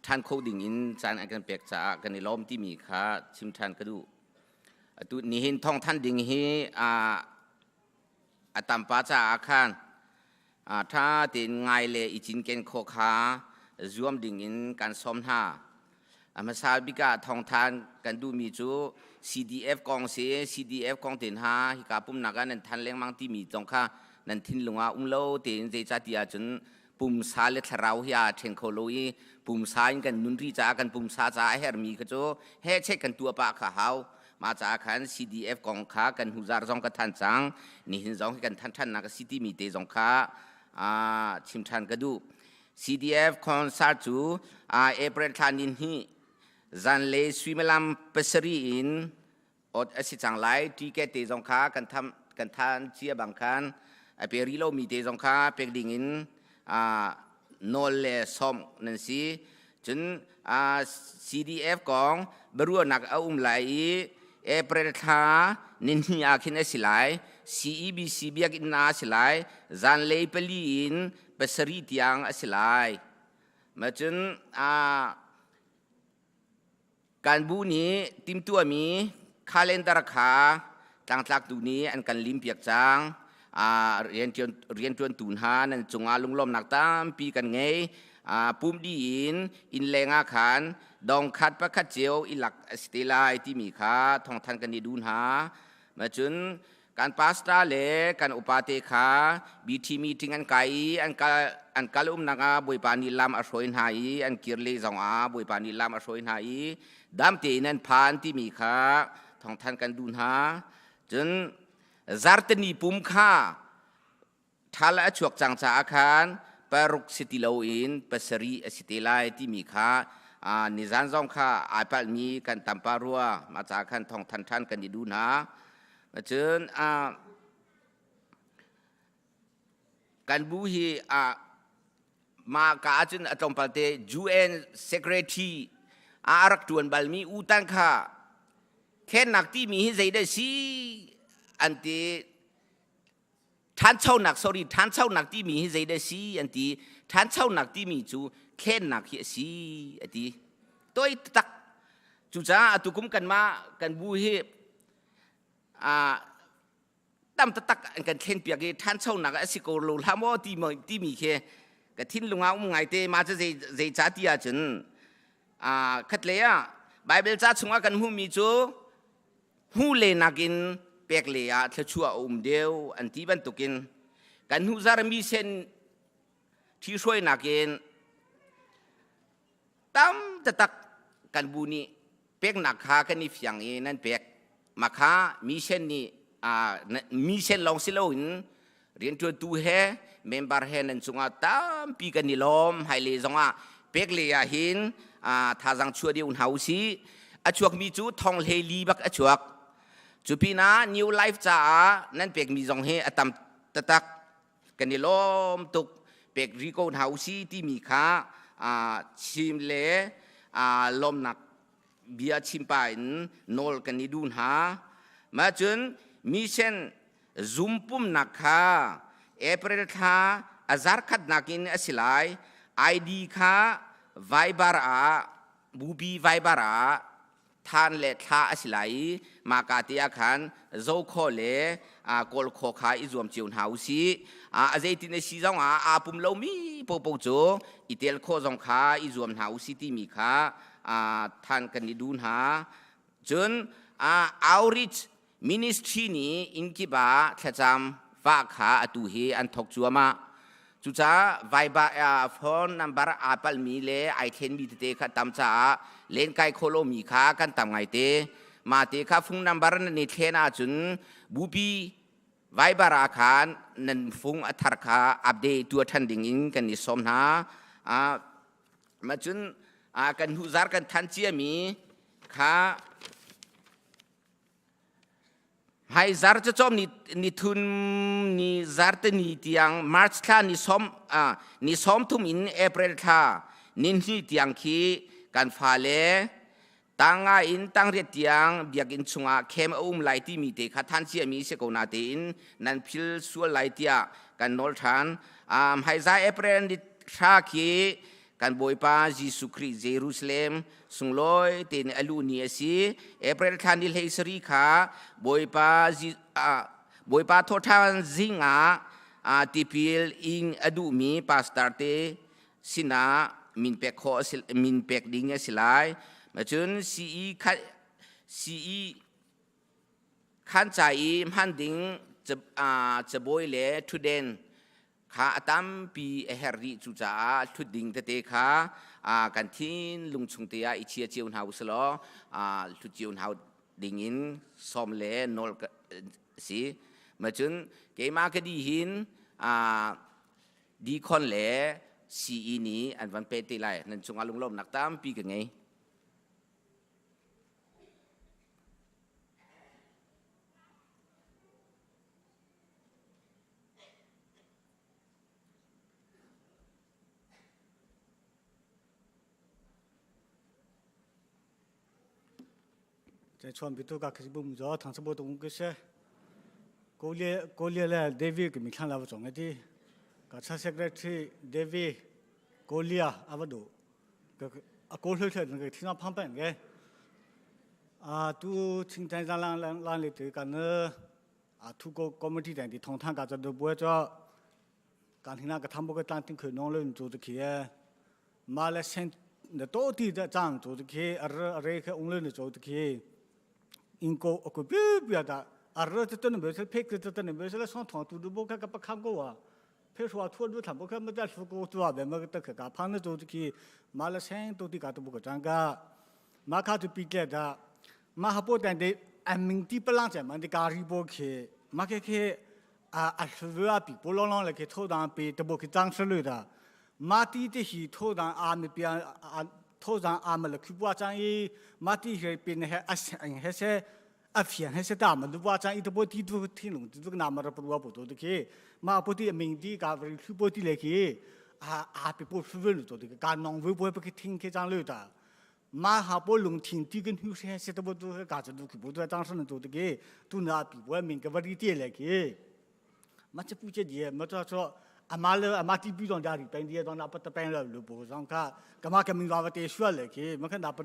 ṭhan kho ding in caan an kan pek caah kan i lawm timi kha chim ṭhan ka duh. Atu nihin thawngthan ding hi a tampa caah khan ṭha tein ngai le i cinken khawh kha zuam ding in kan sawm hna. A hmasa bik ah thawngthan kan duhmi cu CDF kong si CDF kong te hna hika pumnak ah nan than lengmang timi zong kha nan thinlung ah um lo tein zeicah ti ahcun. Pumsa le thlarau hi aa ṭhen kho lo i pumsa in kan nun ri caah kan pumsa caah a herhmi kha cu hehchet kan tuah pah kha hau. Mah caah khan CDF kong kha kan hnuzar zong ka than cang. Nihin zong hi kan than ṭhannak a si timi te zong kha chim ṭhan ka duh. CDF concert cu April thla ni hnih zanlei suimilam pasarih in ot a si cang lai. Ticket te zong kha kan tham kan than cia bang khan a pe rih lomi te zong kha pek ding in nawl le sawm nan si. Cun CDF kong biaruahnak a um lai i April thla nihnih ah khin a si lai. CEBC biakinn ah a si lai. Zanlei pali in pasarih tiang a si lai. Ma cun Kan bu nih timhtuahmi calendar kha tlangtlaktu nih an kan limpiak cang. Rianṭuantu hna nan cungah lunglawmnak tampi kan ngei. Pumh dih in innleng ah khan dong khat pakhat cio i lak a si te lai timi kha thawngthanh kan i duh hna. Cun kan pastor le kan upa te kha BT meeting an kai i an kal an kal umnak ah Bawipa nih lam a hruai hna i an kir le zong ah Bawipa nih lam a hruai hna i dam tein an phan timi kha thawngthan kan duh hna. Cun zarteni pum kha Ṭhal a chuak cang caah khan paruk si ti loin pasarih a si te lai timi kha nizan zong kha ai palhmi kan tam pah rua. Mah caah khan thawngthan ṭhan kan i duh hna. Cun kan bu hi mah ka ahcun a tlawmpal te UN Secretary a rak ṭuan balmi U Tan kha thlennak timi hi zeidah si an ti. Ṭhanchonak sorry ṭhanchonak timi hi zeidah a si an ti. Ṭhanchonak timi cu thlennak hi a si a ti. Toi taktak. Cucaah atu kum kanmah kan bu hi tam taktak an kan thlen piak i ṭhanchonak a si ko lo hlah maw timi khi ka thinlung ah um ngaite ma cu zei zei ca ti ahcun khatlei ah Bible ca chungah kan hmuhmi cu hmu le nakin pek le ah thluachuah a um deuh an ti bantukin kan hnuhzar mi sen ṭhihruainak in tam taktak kan bu nih peknak kha kan i fiang i nan pek mah kha mission nih mission lawng si loin rianṭuantu he member he nan cungah tampi kan i lawm hmailei zongah pek lei ah hin thazaang chuah deuh hna usih a chuakmi cu thong hlei li bak a chuak cu pinah new life caah nan pekmi zong hi a tam taktak kan i lawm tuk pek ri ko hna usih timi kha chim le lawmnak bia chim pah in nawl kan i duh hna mah cun mission Zumpumnak kha April thla a zarkhatnak in a si lai. ID kha Viber ah bupi Viber ah than le thla a si lai i mahka te ah khan zo kho le kawl kho kha i zuam cio hna u sih. A zeitin a si zong ah aa pum lomi popo cu i tel khawh zong kha i zuam hna u sih timi kha than kan i duh hna. Cun outreach Ministry nih innkip ah thlacam vah kha atu hi an thawk cuahmah. Cucaah Viber phone number aa palhmi le ai thlenmi tete kha tam caah lenkai khawh lomi kha kan tam ngaite. Mah te kha phone number nan i thlen ahcun bupi Viber ah khan nan fung a thar kha update tuah ṭhan ding in kan i sawm hna. Mah cun kan hnuhzar kan than ciami kha Hmaizar cawcawm ni nithum ni zarteni tiang March thla ni som ni 30 in April thla ni hnih tiang khi kan fale tanga in tangriat tiang biakinn chungah khem a um lai timi te kha than ciami si ko na tein nan phil sual lai tiah kan nawl than. Hmaizar April ni thla khi kan Bawipa Jesuh Khrih Jerusalem sunglawi tein a luh ni a si. April thla ni hlei sari kha Bawipa Bawipa thawhṭhan zing ah tipil ing a duhmi pastor te sinah min pek khawh min pek ding a si lai. Cun CE CE khan ca i hman ding cabawi le ṭhutden. Kha a tampi a herh rih cucaah hlut ding tete kha kan thinlung chung te ah i chia cio hna usilaw hlut cio hna ding in sawm le nawl si. Macun keimah ka di hin Dikon le CE nih an van peh te lai. Nan cungah lunglawmnak tampi ka ngei. 在川比多个开始不么着，唐斯波东个些，过年过年了，David 给没看了不中个的，个查 secretary David 过年啊不多，个啊过后头那个听上旁边个，啊都清单上让让让里头个呢，啊土个 committee 的的通常个这都不会做，刚听那个他们个当听口弄了做的去，马来先那到底的账做的去，而而个翁了做的去。英国个别别的，而这等没事，配个这等没事了，上堂都都不看个不看过啊。配说托路他不看没在出国做啊，没个得去个，胖的做的去，马来西亚到底个都不个涨个，马卡就比较的，马哈波但的安民地不让咱们的咖喱波去，马克去啊啊是啊比不啷啷来去土壤比都不去涨出来的，马地的是土壤阿没变啊。土壤阿没了去不涨伊，马地是变那啊还是。啊，偏还是大嘛，都把咱一头波地都听拢，都个那么的不罗不多的去，嘛不地明地噶不是波地来去，啊啊别波出问路多的，噶农会不会不去听去张路的，嘛哈波龙听地跟有些是都不都噶子都去不都当时能做的去，都那比波明个不地地来去，嘛这不这的，嘛这说。阿妈了，阿妈地比上家里本地到那不得办了，路不上卡，干嘛跟民话不得说了去，没看那不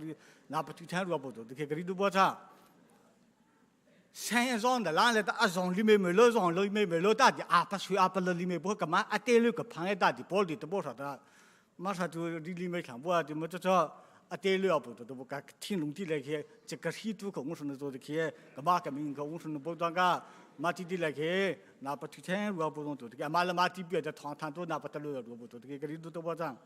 那不推天路不多，去个里都不差。山上的，哪来的阿上里面没了，上里面没了大的，阿不水阿不了里面不干嘛？阿带了个胖一大的包里都不啥的，马上就里里面看不啊，就么这这阿带了不都都不干，天龙地来去，这个黑土可我说能做的去，干嘛干嘛个我说能不当个，马地地来去，那不推天路不能做的，马了马地别的汤汤都那不得了路不做的，个里都都不涨。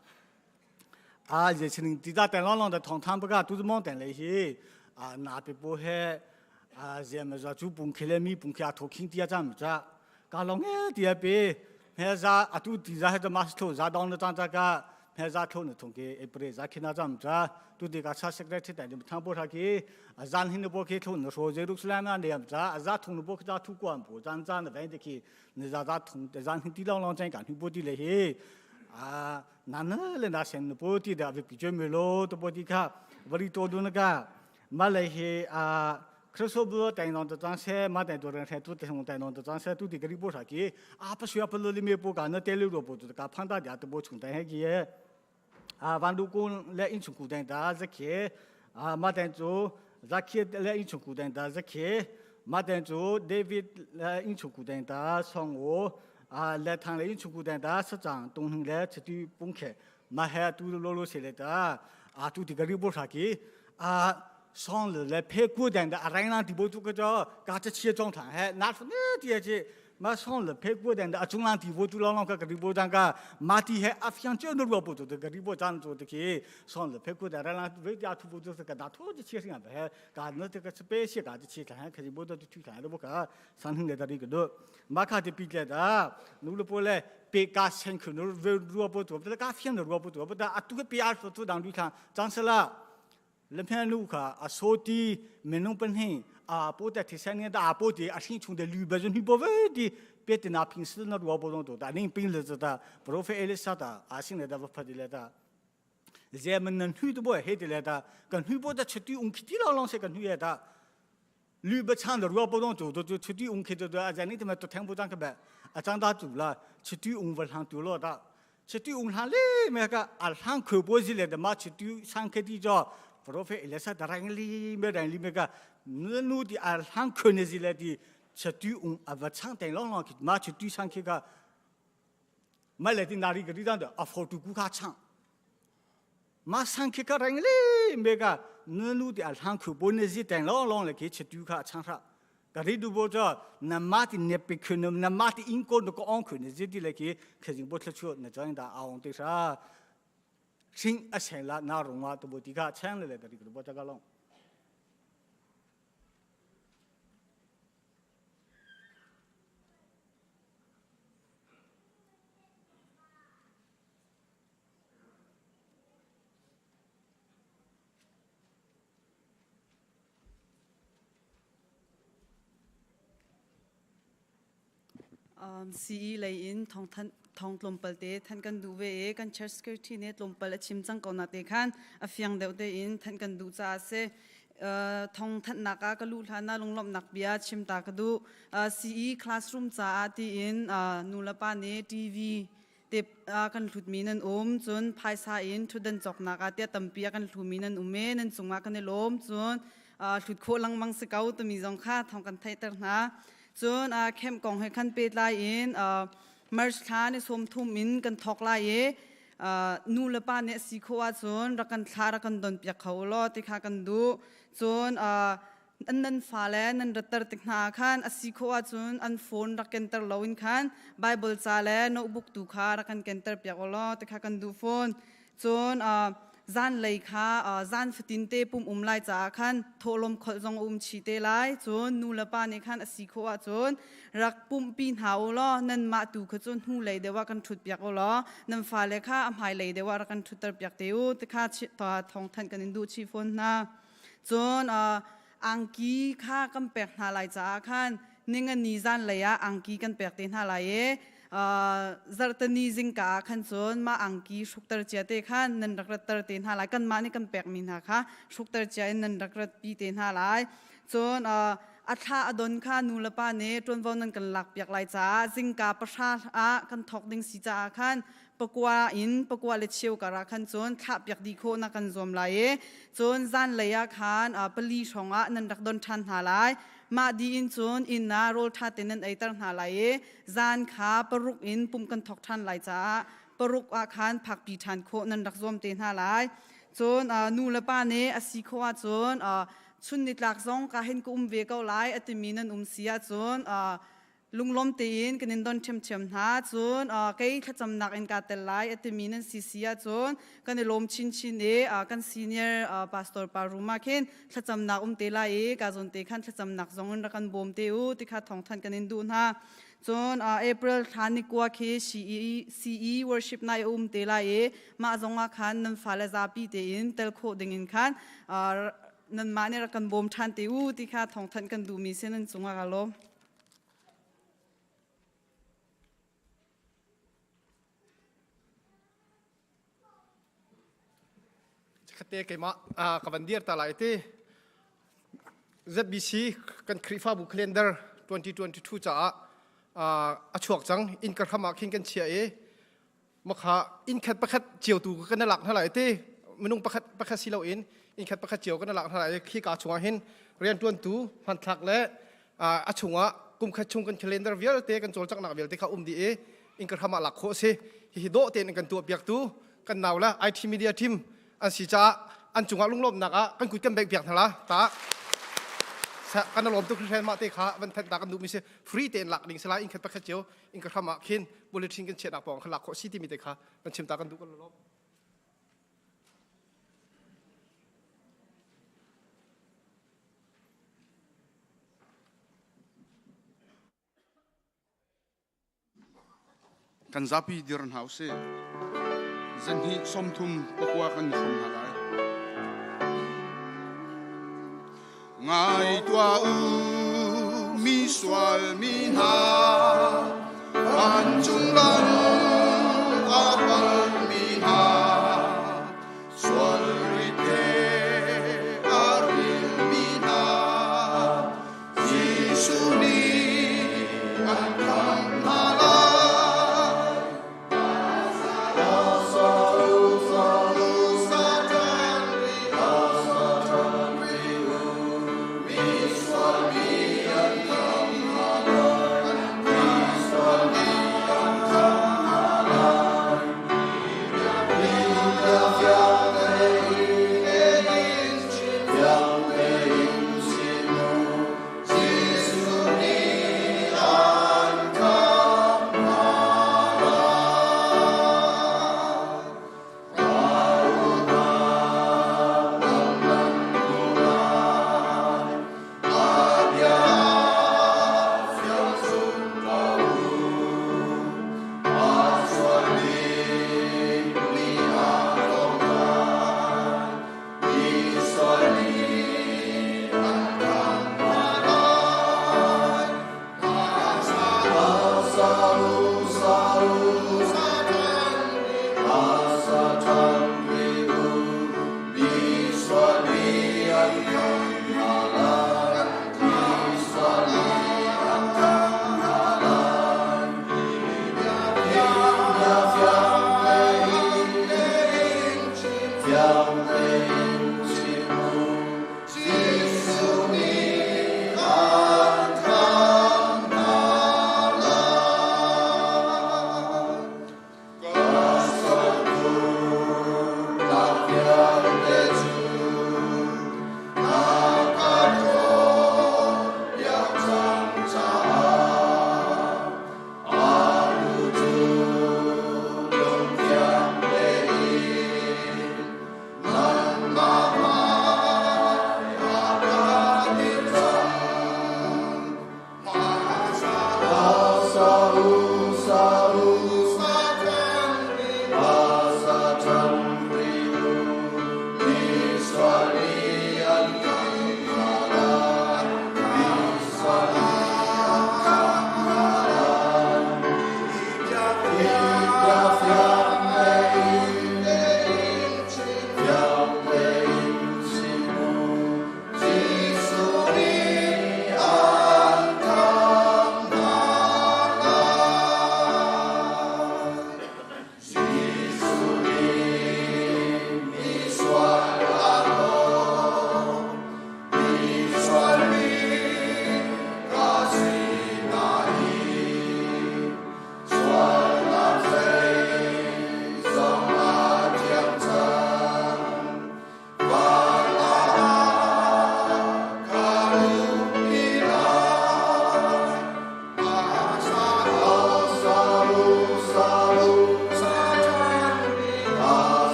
啊，热情地大等啷啷的汤汤不个都是忙等来些，啊，那边不黑。啊，人们说就崩开了，没崩开啊，头肯定咱们这，搞了哎，第二遍，还是啊，都地上还是马石头，啥当了当这个，还是头呢，同给哎不对，啥看那咱们这，都得个查实个吃的，你们汤不啥给，啊，咱很多不给头呢，说这都是来嘛的，咱啊，咱同的不给咱土管不，咱咱的反正去，你啥咱同，咱很地啷啷咱干很不地嘞嘿，啊，那那嘞那先不地的，比较没咯，都不地卡，不里多多那个，马来嘿啊。克说不带弄的张些，马带多人还都带弄带弄的张些，都得给你补上去。啊，不需要不罗里面补干，那带了萝卜都个胖大家都不从带去。啊，万路工来应从古代的这去，啊，马带做这去来应从古代的这去，马带做 David 来应从古代的从我啊来谈来应从古代的市长东兴来彻底崩开，马还都是落落下来的，啊，都得给你补上去，啊。上了来拍古典的，阿人让地波做个叫嘎子切状态，还拿出那点去，马上了拍古典的，阿中央地波做老老个个地波张个，马底还阿非常就那萝卜做的个地波张做的去，上了拍古典，让为家土波做是个大土的切成样还嘎那这个是白些嘎子切成，可是波都推开都不个，上头来的那个都，马卡的比较的，努了波来。别嘎辛苦，努萝卜做不得，嘎非常的萝卜做不得，啊，都个别阿说做当对看，长死了。လဖန်လူခအဆိုတီမနုပန်ဟင်အာပိုတဲ့တိဆန်နေတာအပိုတီအရှင်ချုံတဲ့လူဘဇွန်ဟိဘောဝဒီပေတနာပင်စနရောဘောတော့တာနင်းပင်လဇတာပရိုဖဲလဆတာအရှင်နေတာဖဒီလက်တာဇေမနန်ဟူတဘောဟေဒီလက်တာကန်ဟူဘောတဲ့ချတီုံခတီလောလောစေကန်ဟူရတာလူဘချန်ရောဘောတော့တို့ချတီုံခတီတော့အဇန်နီတမတထန်ဘူတန်ကဘအချန်တာတူလာချတီုံဝလဟန်တူလောတာချတီုံဟန်လေမေကအလဟန်ခေဘောဇီလေဒမချတီဆန်ခတီကြော prophet elisa darangli me dangli me ka nu di al hang khone zile di chatu un ava chang teng long long ki ma chatu sang ki ka ma le di nari gri dan da a photo ku ka chang ma sang ki ka rangli me ka nu di al hang khu bo ne zi teng long long le ki chatu ka chang ra. ka ri du bo cho na ma ti ne pi khun na ma ti in ko ko ong khun ji ti le ki khejing bo thlu na join da aung ti sa sing a seng la na rung wa to bo ti kha chang le le da ri bo cha ka long. CE lei in thong tlawmpal te than kan duh ve i kan church secretary nih tlawmpal a chim cang ko na te khan a fiang deuh tein than kan duh caah a si. Thong thanhnak ah ka luh hlan ah lunglawmhnak bia chim ta ka duh. CE classroom caah tiin nu le pa nih TV te kan hlutmi nan um, cun phaisa in ṭhutdan cawknak ah tiah tampi a kan hlumi nan um i nan cungah kan i lawm. Cun hlut khawh lengmang si ko timi zong kha thawng kan theihter hna. Cun camp kong he khan pehtlai in March thla ni 30 in kan thawk lai i nu le pa nih a si khawh ahcun rak kan thla rak kan don piak kho u law ti kha kan duh. Cun an nan fale nan ratter tik hna ah khan a si khawh ahcun an phone rak kenter loin khan Bible ca le notebook tu kha rak kan kenter piak u law ti kha kan duh fawn. Cun zanlei kha zan fatin te pum um lai caah khan thawhlawm kholh zong a um chih te lai. Cun nu le pa nih khan a si khawh ahcun rak pumhpi hna u law nanmah tu kha cu hnulei deuh ah kan ṭhut piak u law nan fale kha a hmailei deuh ah rak kan ṭhutter piak te u ti kha thawng thanh kan in duh chih fawn hna. Cun angki kha kan pek hna lai caah khan ningani zanlei ah angki kan pek te hna lai i zarhteni zingka ah khan cun mah angki hrukter cia te khan nan rak ratter te hna lai. Kanmah nih kan pekmi hna kha hrukter cia in nan rak ratpi te hna lai. Cun a thla a don kha nu le pa nih ṭuanvo nan kan lakpiak lai caah zingka 9 ah kan thawk ding si caah khan 9 in 9 le cheu kar ah khan cun thlahpiak dih khawh na kan zuam lai i cun zanlei ah khan 4 hrawng ah nan rak don ṭhan hna lai. Mah dih in cun inn ah rawl ṭha tein nan eiter hna lai i zan kha 6 in pumh kan thawk ṭhan lai caah 6 ah khan phakpi ṭhan khawh nan rak zuam te hna lai. Cun nu le pa nih a si khawh ahcun chun nitlak zong ka hin ka um ve ko lai a timi nan um si ahcun lunglawm tein kan in don ṭhiamṭhiam hna. Cun kei thlacamnak in kaa tel lai a timi nan si si ahcun kan i lawm chinchin i kan senior pastor pa room ah khin thlacamnak um te lai i ka zawn te khan thlacamnak zong in rak kan bawm te u ti kha thawngthanh kan in duh hna. Cun April thla ni 9 khi CE worship night a um te lai i mah zong ah khan nan fale zapi tein tel khawh ding in khan nanmah nih rak kan bawm ṭhan te u ti kha thawngthanh kan duhmi si nan cungah ka lawm. Khate keimah ka van dir ta lai ti ZBC kan Khrihfabu calendar 2022 caah a chuak cang. Inn ka hram ah khin kan chia i makha inn khat pakhat cio tu kan lak hna lai ti minung pakhat pakhat si loin inn khat pakhat cio kan lak hna lai. Khi ka chungah hin riantuantu hmanthlak le a chungah kum khat chung kan calendar vialte kan cawlcanghnak vialte kha um dih i inn ka hram ah lak khawh a si. Hihi dawh tein kan tuah piaktu kan nau le IT media team an si caah an cungah lunglawmhnak ah kan kut kan bengh piak hna la ta kan lawm tuk hringhran. Mah te kha van thanh ta kan duhmi si. Free tein lak ding si lai. Inn khat pakhat cio inn ka hram ah khin bulletin kan chiahnak pawng kha lak khawh si timi te kha van chim ta kan duh. Kan lawm. Kan zapi dir hna usih. Zanhnih 39 kan i hrawm hna lai. Ngai tuah u, mi sual mi hna, vancung lam a pal mi hna, sual rit he a ril mi hna, Jesuh nih an khamh hna lai.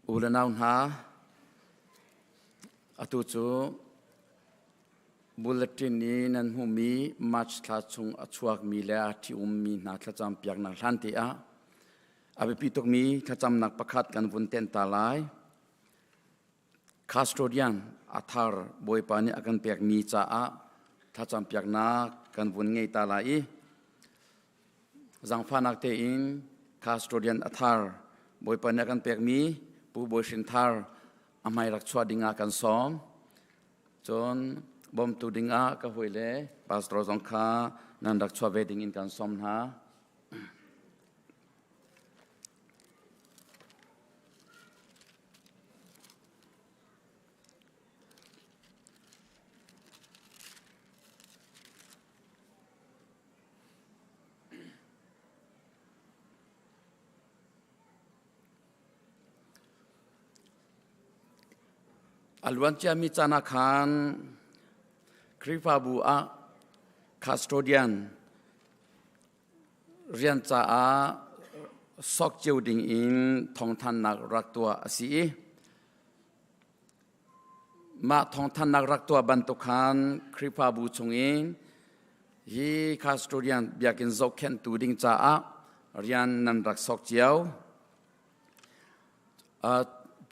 U le nau hna, atu cu bulletin i nan hmuhmi March thla chung a chuakmi le a ṭhi-ummi hna thlacam piaknak hlan te ah a biapi tukmi thlacamnak pakhat kan vun tenh ta lai. Custodian a thar Bawipa nih a kan pekmi caah thlacam piaknak kan vun ngei ta lai i Zaangfahnak tein custodian a thar Bawipa nih a kan pekmi Pu Bawi Hrin Thar a hmai rak chuah dingah kan sawm. Cun bawmtu dingah ka hawile pastor zong kha nan rak chuah ve dingin kan sawm hna. A luanciami caan ah khan Khrihfabu ah custodian rian caah sok cio ding in thawngthannak rak tuah a si i Mah thawngthanhnak rak tuah bantuk khan Khrihfabu chungin hi custodian biakinn zohkhenhtu ding caah rian nan rak sok cio.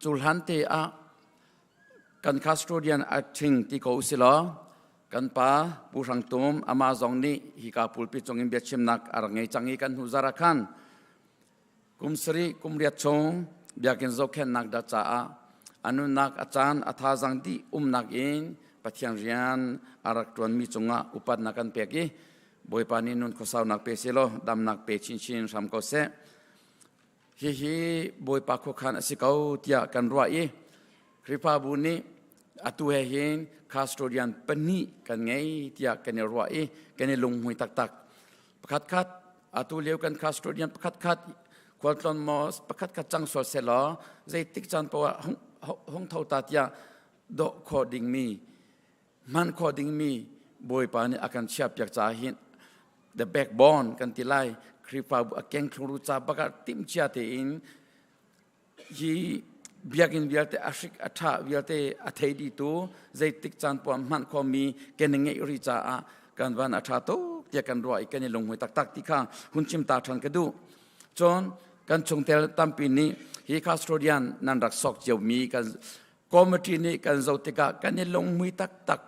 Cu hlan te ah kan custodian a ṭhing ti ko usilaw kan pa Pu Hrang Tum amah zong nih hika pulpit cungin biachimnak a rak ngei cang i kan hnu zarh ah khan Kum sarih kum riat chung biakinn zohkhenhnak dah caah a nunnak a caan a thazaang dih umnak in Pathian rian a rak ṭuanmi cungah upatnak kan pek i Bawipa nih nun khuasaunak pe selaw damnak pe chinchin hram ko seh. Hihi Bawipa khuakhan a si ko tiah kan ruah i Khrihfabu nih atu he hin custodian pahnih kan ngei tiah kan i ruah i kan i lunghmui taktak. Pakhatkhat atu lio kan custodian pakhatkhat khualtlawn maw pakhatkhat cang sual selaw zeitik caan poah hung tho ta tiah dawh khawh dingmi hman khawh dingmi Bawipa nih a kan chiahpiak caah hin the backbone kan ti lai Khrihfabu a keng thlungru ca bak ah timhcia tein hi biakinn vialte a hrik a ṭha vialte a thei dihtu zeitik caan poah hmanh khomi kan i ngeih rih caah kan van a ṭha tuk tiah kan ruah i kan i lunghmui taktak ti kha hun chim ta ṭhan ka duh. Cun kan chungtel tampi nih hi custodian nan rak sok ciomi kan committee nih kan zoh tikah kan i lunghmui taktak.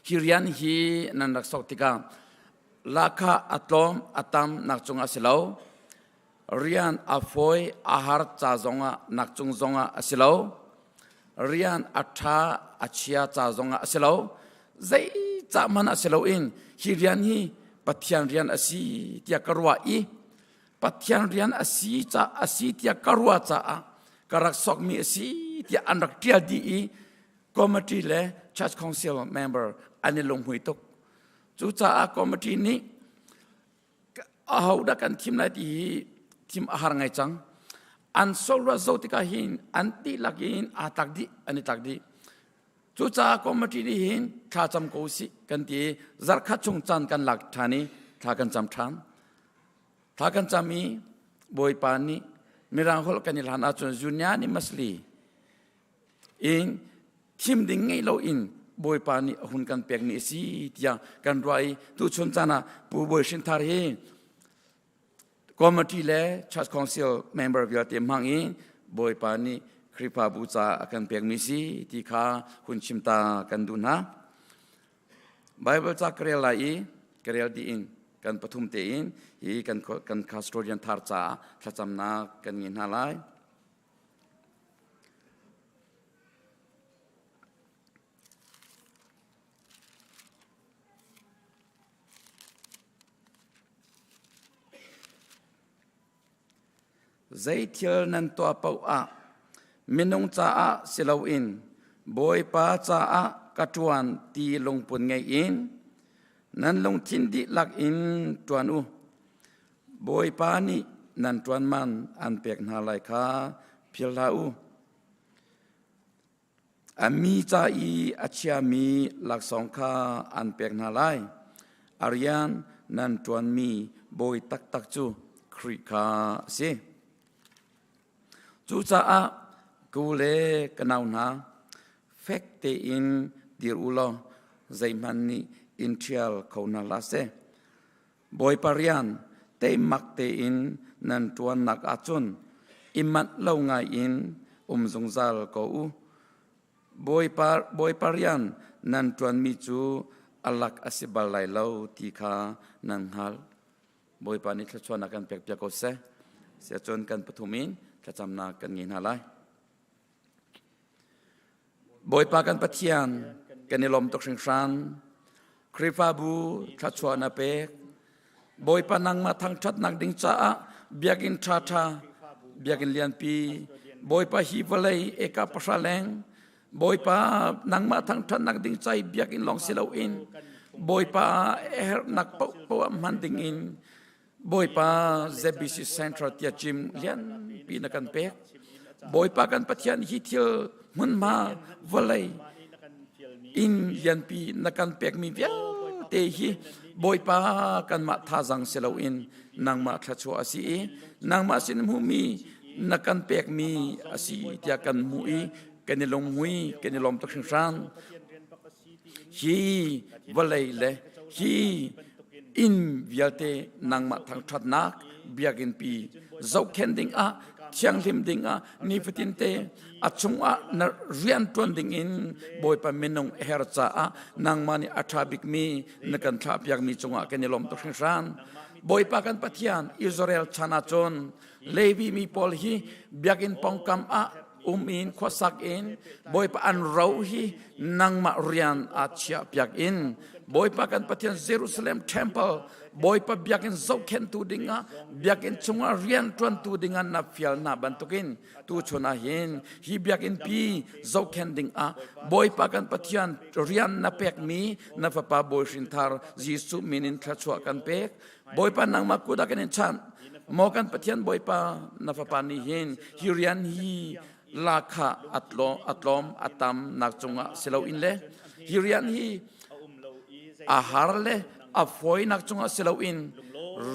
Hi rian hi nan rak sok tikah lahkhah a tlawm a tam nak cungah si lo. Rian a fawi a har ca zongah nak cung zongah a si lo. Rian a ṭha a chia ca zongah a si lo. Zei ca hmanh a si loin hi rian hi Pathian rian a si tiah ka ruah i Pathian rian a si ca a si tiah ka ruah caah ka rak sokmi a si tiah an rak ṭial dih i committee le church council member an i lunghmui tuk. Cucaah committee nih ahodah kan thim lai ti hi thim a har ngai cang. An solo zo tikah hin an dihlak in aa tlak dih an i tlak dih. Cucaah committee nih hin thla cam ko usih kan ti i zarhkhat chung caan kan lak ṭhan i thla kan cam ṭhan. Thla kan cam i Bawipa nih Mirang holh kan i hlan ahcun unanimously in thim ding ngei loin Bawipa nih a hun kan pekmi a si tiah kan ruah i tuchun caan ah Pu Bawi Hrin Thar hi committee le church council member vialte hmang in Bawipa nih Khrihfabu caah a kan pekmi si ti kha hun chim ta kan duh hna. Bible ca ka rel lai i ka rel dih in kan pathum tein hi kan kan custodian thar caah thlacamnak kan ngei hna lai. Zeithil nan tuah paoh ah minung caah si loin Bawipa caah ka ṭuan ti lungput ngei in nan lungthin dihlak in ṭuan u. Bawipa nih nan ṭuan man an pek hna lai kha philh hlah u. A mi ca i a chiami laksawng kha an pek hna lai. A rian nan ṭuanmi bawi taktak cu Khrih kha a si. Cucaah ka u le ka nau hna, fek tein dir u law zeihmanh nih in ṭhial kho hna hlah seh. Bawipa rian teimak tein nan ṭuannak ahcun i manh lo ngaiin um zungzal ko u. Bawipa, Bawipa rian nan ṭuanmi cu a lak a si bal lai lo ti kha nan hngalh. Bawipa nih thluachuahnak kan pekpiak ko seh. Siacun kan pathum in thlacamnak kan ngei hna lai. Bawipa kan Pathian, kan i lawm tuk hringhran. Khrihfabu thluachuah na pek. Bawipa nangmah thangṭhatnak ding caah biakinn ṭhaṭha, biakinn lianpi, Bawipa hi vawlei eka pahra leng, Bawipa nangmah thangṭhatnak ding ca i biakinn lawng si loin Bawipa herhnak paohpaoh ah hman ding in Bawipa ZBC Central tia cim lianpi na kan pek. Bawipa kan Pathian hi thil hmunhma vawlei inn lianpi na kan pekmi vialte hi Bawipa kanmah thazang si loin nangmah thluachuah a si i nangmah sin hmuhmi na kan pekmi a si tiah kan hmuh i kan i lunghmui kan i lawm tuk hringhran. Hi vawlei le hi inn vialte nangmah thangṭhatnak biakinn pi zohkhenh dingah thianghlim dingah nifatin te a chungah na rian ṭuan dingin Bawipa minung a her caah nangmah nih a ṭha bikmi na kan thlahpiakmi cungah kan i lawm tuk hringhran. Bawipa kan Pathian Israel chan ahcun Levi mi pawl hi biakinn pawngkam ah um in khuasak in Bawipa an ro hi nangmah rian aa chiahpiak in Bawipa kan Pathian Jerusalem temple Bawipa biakinn zohkhenhtu dingah biakinn chungah rian ṭuantu dingah na fial hna bantukin tuchun ah hin hi biakinn pi zohkhenh dingah Bawipa kan Pathian rian na pekmi na fapa Bawi hrinthar Jesuh min in thluachuah kan pek Bawipa nangmah kut ah kan in chanh. Maw kan Pathian Bawipa na fapa nih hin hi rian hi lakha a tlawm a tam nak cungah si loin le hi rian hi a har le a fawinak cungah si loin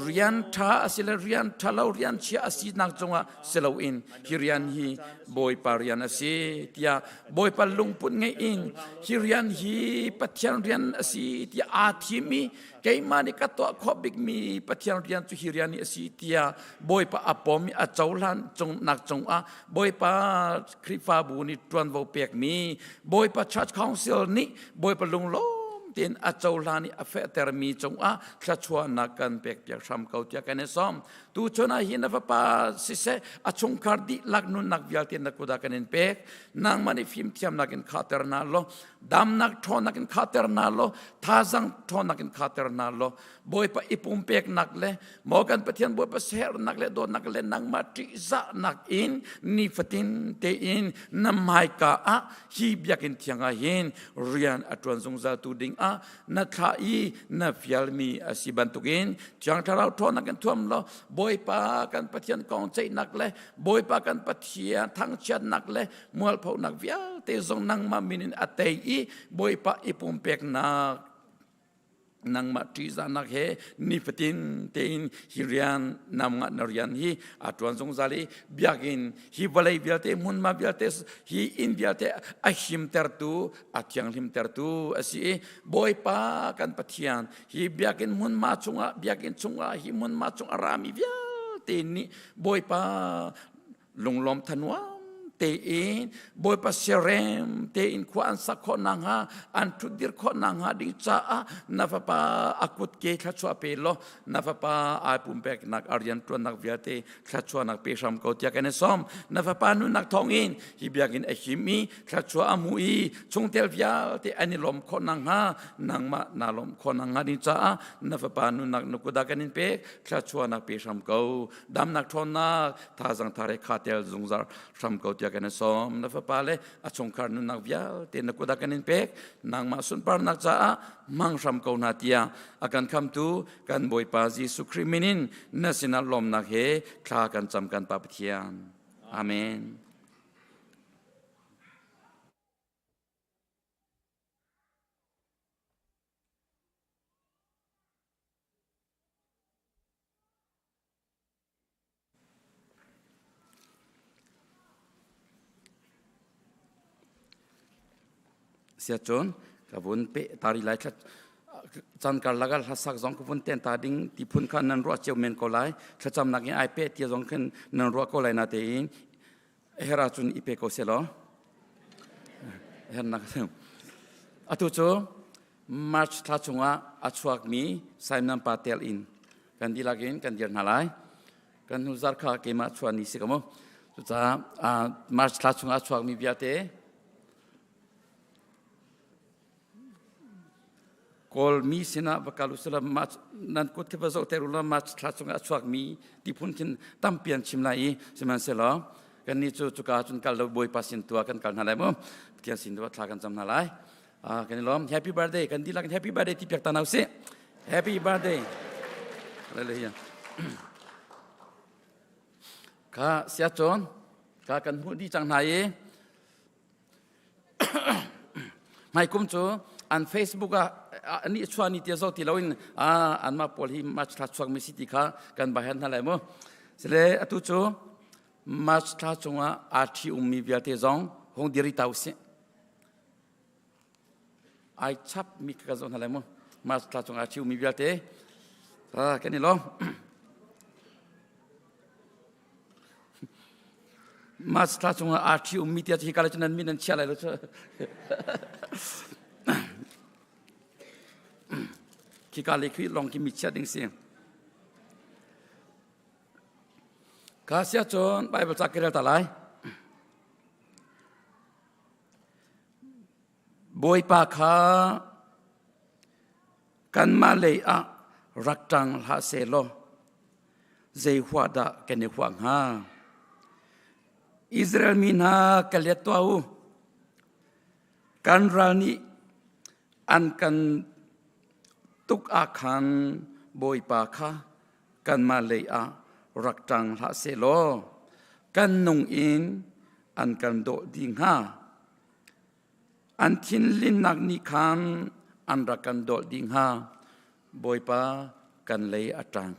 rian ṭha a si le rian ṭha lo rian chia a si nak cungah si loin hi rian hi Bawipa rian a si tiah Bawipa lungput ngeih in hi rian hi Pathian rian a si tiah aa thim i keimah nih ka tuah khawh bikmi Pathian rian cu hi rian hi a si tiah Bawipa a pom i a cohlan nak cungah Bawipa Khrihfabu nih ṭuanvo pekmi Bawipa Church Council nih Bawipa lunglawm tein a cohlan i a fehtermi cungah thluachuahnak kan pekpiak hram ko tiah kan i sawm. Tuchun ah hi na fapa siseh a chungkhar dihlak nunnak vialte na kut ah kan in pek. Nangmah nih fimthiamnak in khahter hna law damnak ṭhawnnak in khahter hna law thazang ṭhawnnak in khahter hna law Bawipa i pumpeknak le maw kan Pathian Bawipa sernak le dawtnak le nangmah ṭihzahnak in nifatin tein na hmaika ah hi biakinn thiang ah hin rian a ṭuan zungzal tu ding ah na thlah i na fialmi a si bantukin Thiang Thlarau ṭhawnnak in thuam law Bawipa kan Pathian kong ceihnak le Bawipa kan Pathian thangchiatnak le mualphonak vialte zong nangmah min in a tei i Bawipa i pumpeknak nangmah ṭihzahnak he nifatin tein hi rian namngah na rian hi a ṭuan zungzal i biakinn hi vawlei vialte hmunhma vialte hi inn vialte a himtertu a thianghlimtertu a si i Bawipa kan Pathian hi biakinn hmunhma chungah biakinn chungah hi hmunhma chung a rami vialte nih Bawipa lunglawm thanuam tein Bawipa siarem tein khua an sak khawh nakhnga an ṭhutdir khawh nakhnga ding caah na fapa a kutke thluachuah pe law na fapa ai pumpeknak a rianṭuannak vialte thluachuahnak pe hram ko tiah kan i sawm na fapa nunnak thawngin hi biakinn a him i thluachuah a hmu i chungtel vialte an i lawm khawh nakhnga nangmah naa lawmh khawh nakhnga ding caah na fapa nunnak na kut ah kan in pek thluachuahnak pe hram ko damnak ṭhawnnak thazang thar he kha tel zungzal hram ko tiah kan in sawm na fapa le a chungkhar nunnak vialte na kut ah kan in pek nangmah sunparnak caah hmang hram ko hna tiah a kan khamtu kan Bawipa Jesuh Khrih min in na sinah lawmnak he thla kan cam kan Pa Pathian amen Siacun ka vun pe tari lai thla caan karlak ah hlasak zong ka vun ten ta ding ti phun kha nan ruah cio men ko lai. Thlacamnak in ai pe tia zong khin nan ruah ko lai na tein her ahcun i pe ko seh law. Hernak Atu cu March thla chungah a chuakmi Simon pa tel in kan dihlak in kan dir hna lai. Kan hnu zarh kha keimah chuah ni si ka mu. Cucaah March thla chungah a chuakmi vialte Kawlmi sinah va kal usila March nan kut khi va zoh ter ulaw March thla chungah a chuakmi ti phun khin tampi an chim lai i sihmanhsehlaw kannih cu cuka cun kal lo Bawipa sin tu ah kan kal hna lai mu Pathian sin tu ah thla kan cam hna lai kan i lawm happy birthday kan dihlak in happy birthday ti piak ta hna usih happy birthday hallelujah kha siacun ka kan hmuh dih cang hna i Hmaikum cu an Facebook ah ani chuah ni tia zo ti loin anmah pawl hi March thla chuak mi si ti kha kan bahan hna lai mu. Sile atu cu March thla chungah aa ṭhi ummi vialte zong hung diri ta usih. Ai chap mi ka zoh hna lai mu. March thla chungah aa ṭhi ummi vialte kan i lawm. March thla chungah aa ṭhi ummi tiah hi ka cu nan min an chia lai lo cu. Khika le khi lawng khi mi chia ding si. Ka sia cun Bible ca ka rel ta lai. Bawipa kha Kanmah lei ah rak ṭang hlah sehlaw zei huah dah kan i huah hnga? Israel mi hna ka let tuah u. Kan ral nih an kan tuk ah khan Bawipa kha kanmah lei ah rak ṭang hlah sehlaw kan nung in an kan dawh dih hnga. An thinlinnak nih khan an rak kan dolh dih hnga. Bawipa kan lei a ṭang.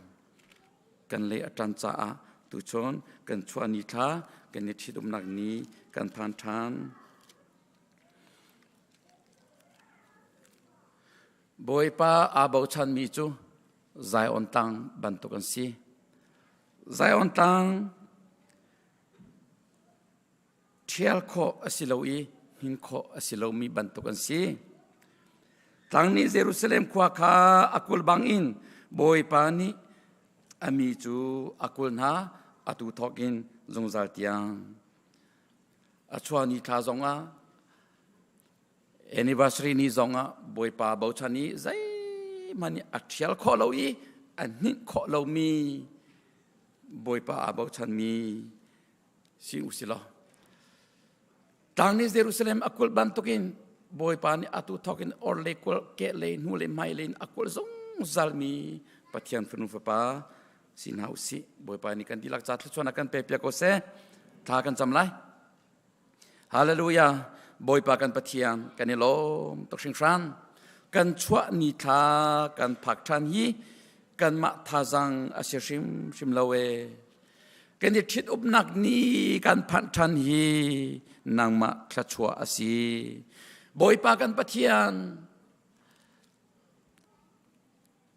Kan lei a ṭan caah tuchun kan chuah ni thla kan i ṭhitumnak ni kan phan ṭhan. Bawipa aa bochanmi cu Zion tlang bantuk an si. Zion tlang ṭhial khawh a si lo i hnin khawh a si lomi bantuk an si. Tlang nih Jerusalem khua kha a kul bangin Bawipa nih a mi cu a kul hna atu thawkin zungzal tiang. A chuah ni thla zongah anniversary ni zongah Bawipa bochan i zeihmanh nih a ṭhial khawh lo i a hninh khawh lomi Bawipa aa bochanmi si u si law tlang nih Jerusalem a kulh bantukin Bawipa nih atu thawk in or le kulh ke le hnu le hmai le in a kulh zungzal mi Pathian fanu fapa si hna u sih Bawipa nih kan dihlak ca thluachuah kan pe piak ko seh thla kan cam lai Hallelujah Bawipa kan Pathian kan i lawm tuk hringhran kan chuah ni thla kan phak ṭhan hi kanmah thazang a si hrimhrim lo e Kan i ṭhit-upnak ni kan phanh ṭhan hi nangmah thluachuah a si. Bawipa kan Pathian,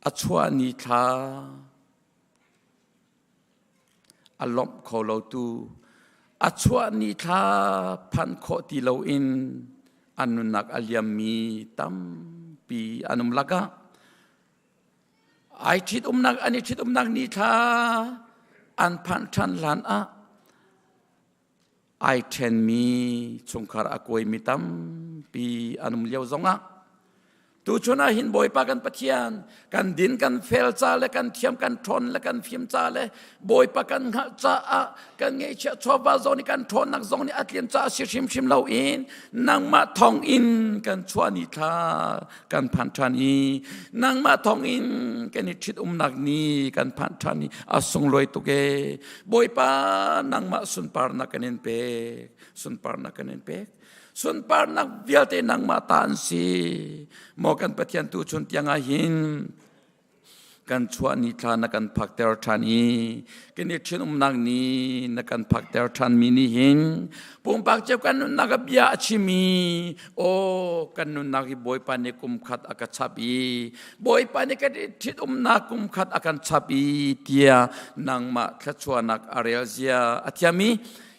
a chuah ni thla a lawmh kho lotu, a chuah ni thla phanh khawh ti loin an nunnak a liammi tampi an um lakah Ai ṭhitumnak an i ṭhitumnak ni thla an phanh ṭhan hlan ah ai ṭhenmi chungkhar a kuaimi tampi an um lio zongah tuchun ah hin Bawipa kan Pathian kan din kan fel ca le kan thiam kan ṭhawn le kan fim ca le Bawipa kan hngalh caah kan ngeihchiah chawva zong nih kan ṭhawnnak zong nih a tlin caah si hrimhrim loin nangmah thawng in kan chuah ni thla kan phan ṭhan i nangmah thawng in kan i ṭhit umnak ni kan phan ṭhan i a sunglawi tuk e Bawipa nangmah sunparnak kan in pek sunparnak kan in pek sunparnak vialte nangmah ta an si maw kan Pathian tu chun tiang ah hin. Kan chuah ni thla na kan phakter ṭhan i kan i ṭhitumnak ni na kan phakter ṭhan mi nih hin pumpak cio kan nunnak ah bia a chim i aw kan nunnak hi Bawipa nih kum khat a ka chap i Bawipa nih kan i ṭhitumnak kum khat a kan chap i tiah nangmah thluachuahnak a rel zia a thiam i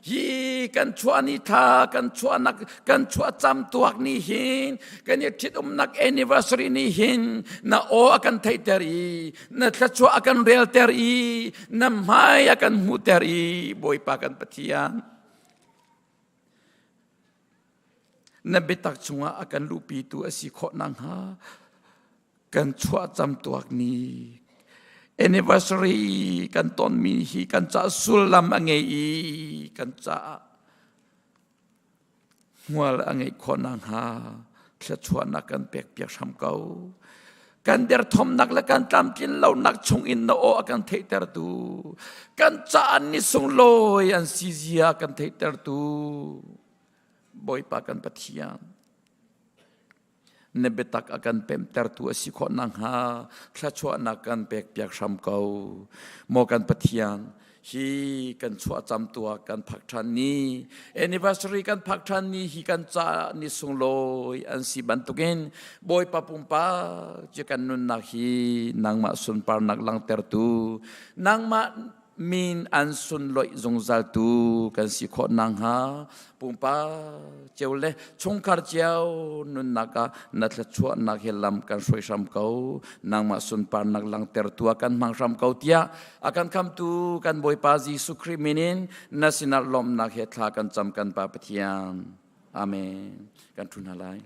hi kan chuah ni thla kan chuahnak kan chuah cam tuak ni hin kan i ṭhitumnak anniversary ni hin na aw a kan theihter i na thluachuah a kan relter i na hmai a kan hmuhter i Bawipa kan Pathian na biatak chungah a kan luhpitu a si khawh nakhnga kan chuah camtuak ni anniversary kan tonmi hi kan caah sullam a ngei i kan caah hmual a ngeih khawh nakhnga thluachuahnak kan pekpiak hram ko. Kan derthawmnak le kan tlamtlin lonak chungin na aw a kan theihtertu kan caah ni sunglawi an si zia kan theihtertu Bawipa kan Pathian na biatak a kan pemtertu a si khawh nakhnga thluachuahnak kan pekpiak hram ko. Maw kan Pathian, hi kan chuah camtuak kan phak ṭhan ni, anniversary kan phak ṭhan ni hi kan caah ni sunglawi an si bantukin Bawipa pumpak cu kan nunnak hi nangmah sunparnak langhtertu, nangmah min an sunlawih zungzaltu kan si khawh nakhnga pumpak cio le chungkhar cio nunnak ah na thluachuahnak he lam kan hruai hram ko nangmah sunparnak langhtertu ah kan hmang hram ko tiah a kan khamtu kan Bawipa Jesuh Khrih min in na sinah lawmhnak he thla kan cam kan Pa Pathian. Amen. Kan thu hna lai.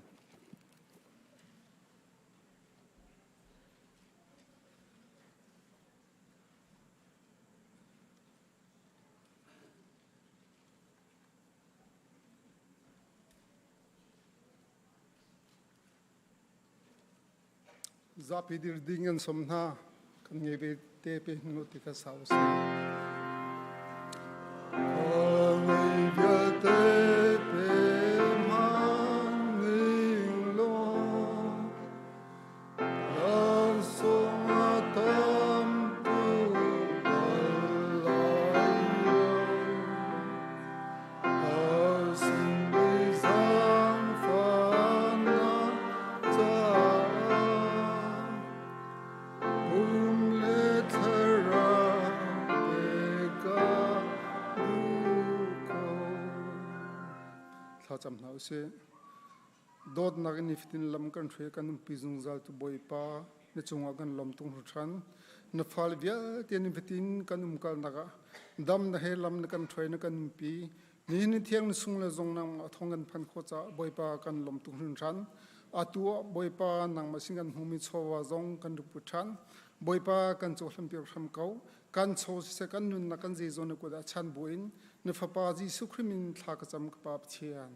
Zapi dir ding an som hna kan ngei ve te pe hnu ti kha sau si. Thlacam hna usih. Dawtnak in nifatin lam kan hruai kan umpi zungzal tu Bawipa na cungah kan lawm tung hringhran. Na fale vialte nifatin kan umkalnak ah dam na he lam na kan hruai na kan umpi. Nihin ni thiang na sung le zong nangmah thawng kan phan khawh caah Bawipa kan lawm tung hringhran. Atu ah Bawipa nangmah sin kan hmumi chawva zong kan rak put ṭhan. Bawipa kan cohlanpiak hram ko. Kan chaw siseh kan nunnak kan zeizong na kut ah chan buin na Fapa Jesuh Khrih min thla ka cam ka Pa Pathian.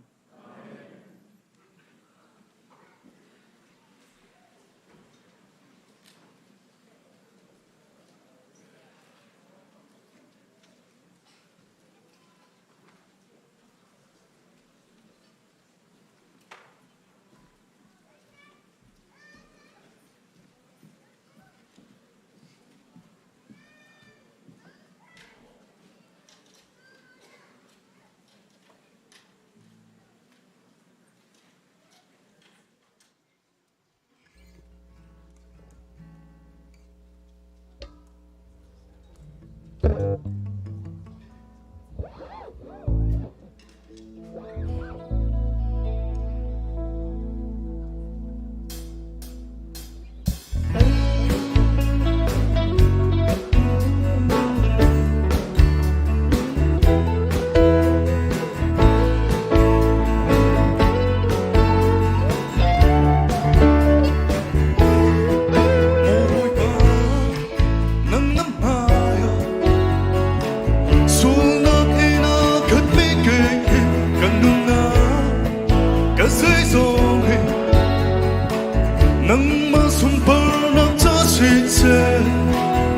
Nangmah sunparnak ca siseh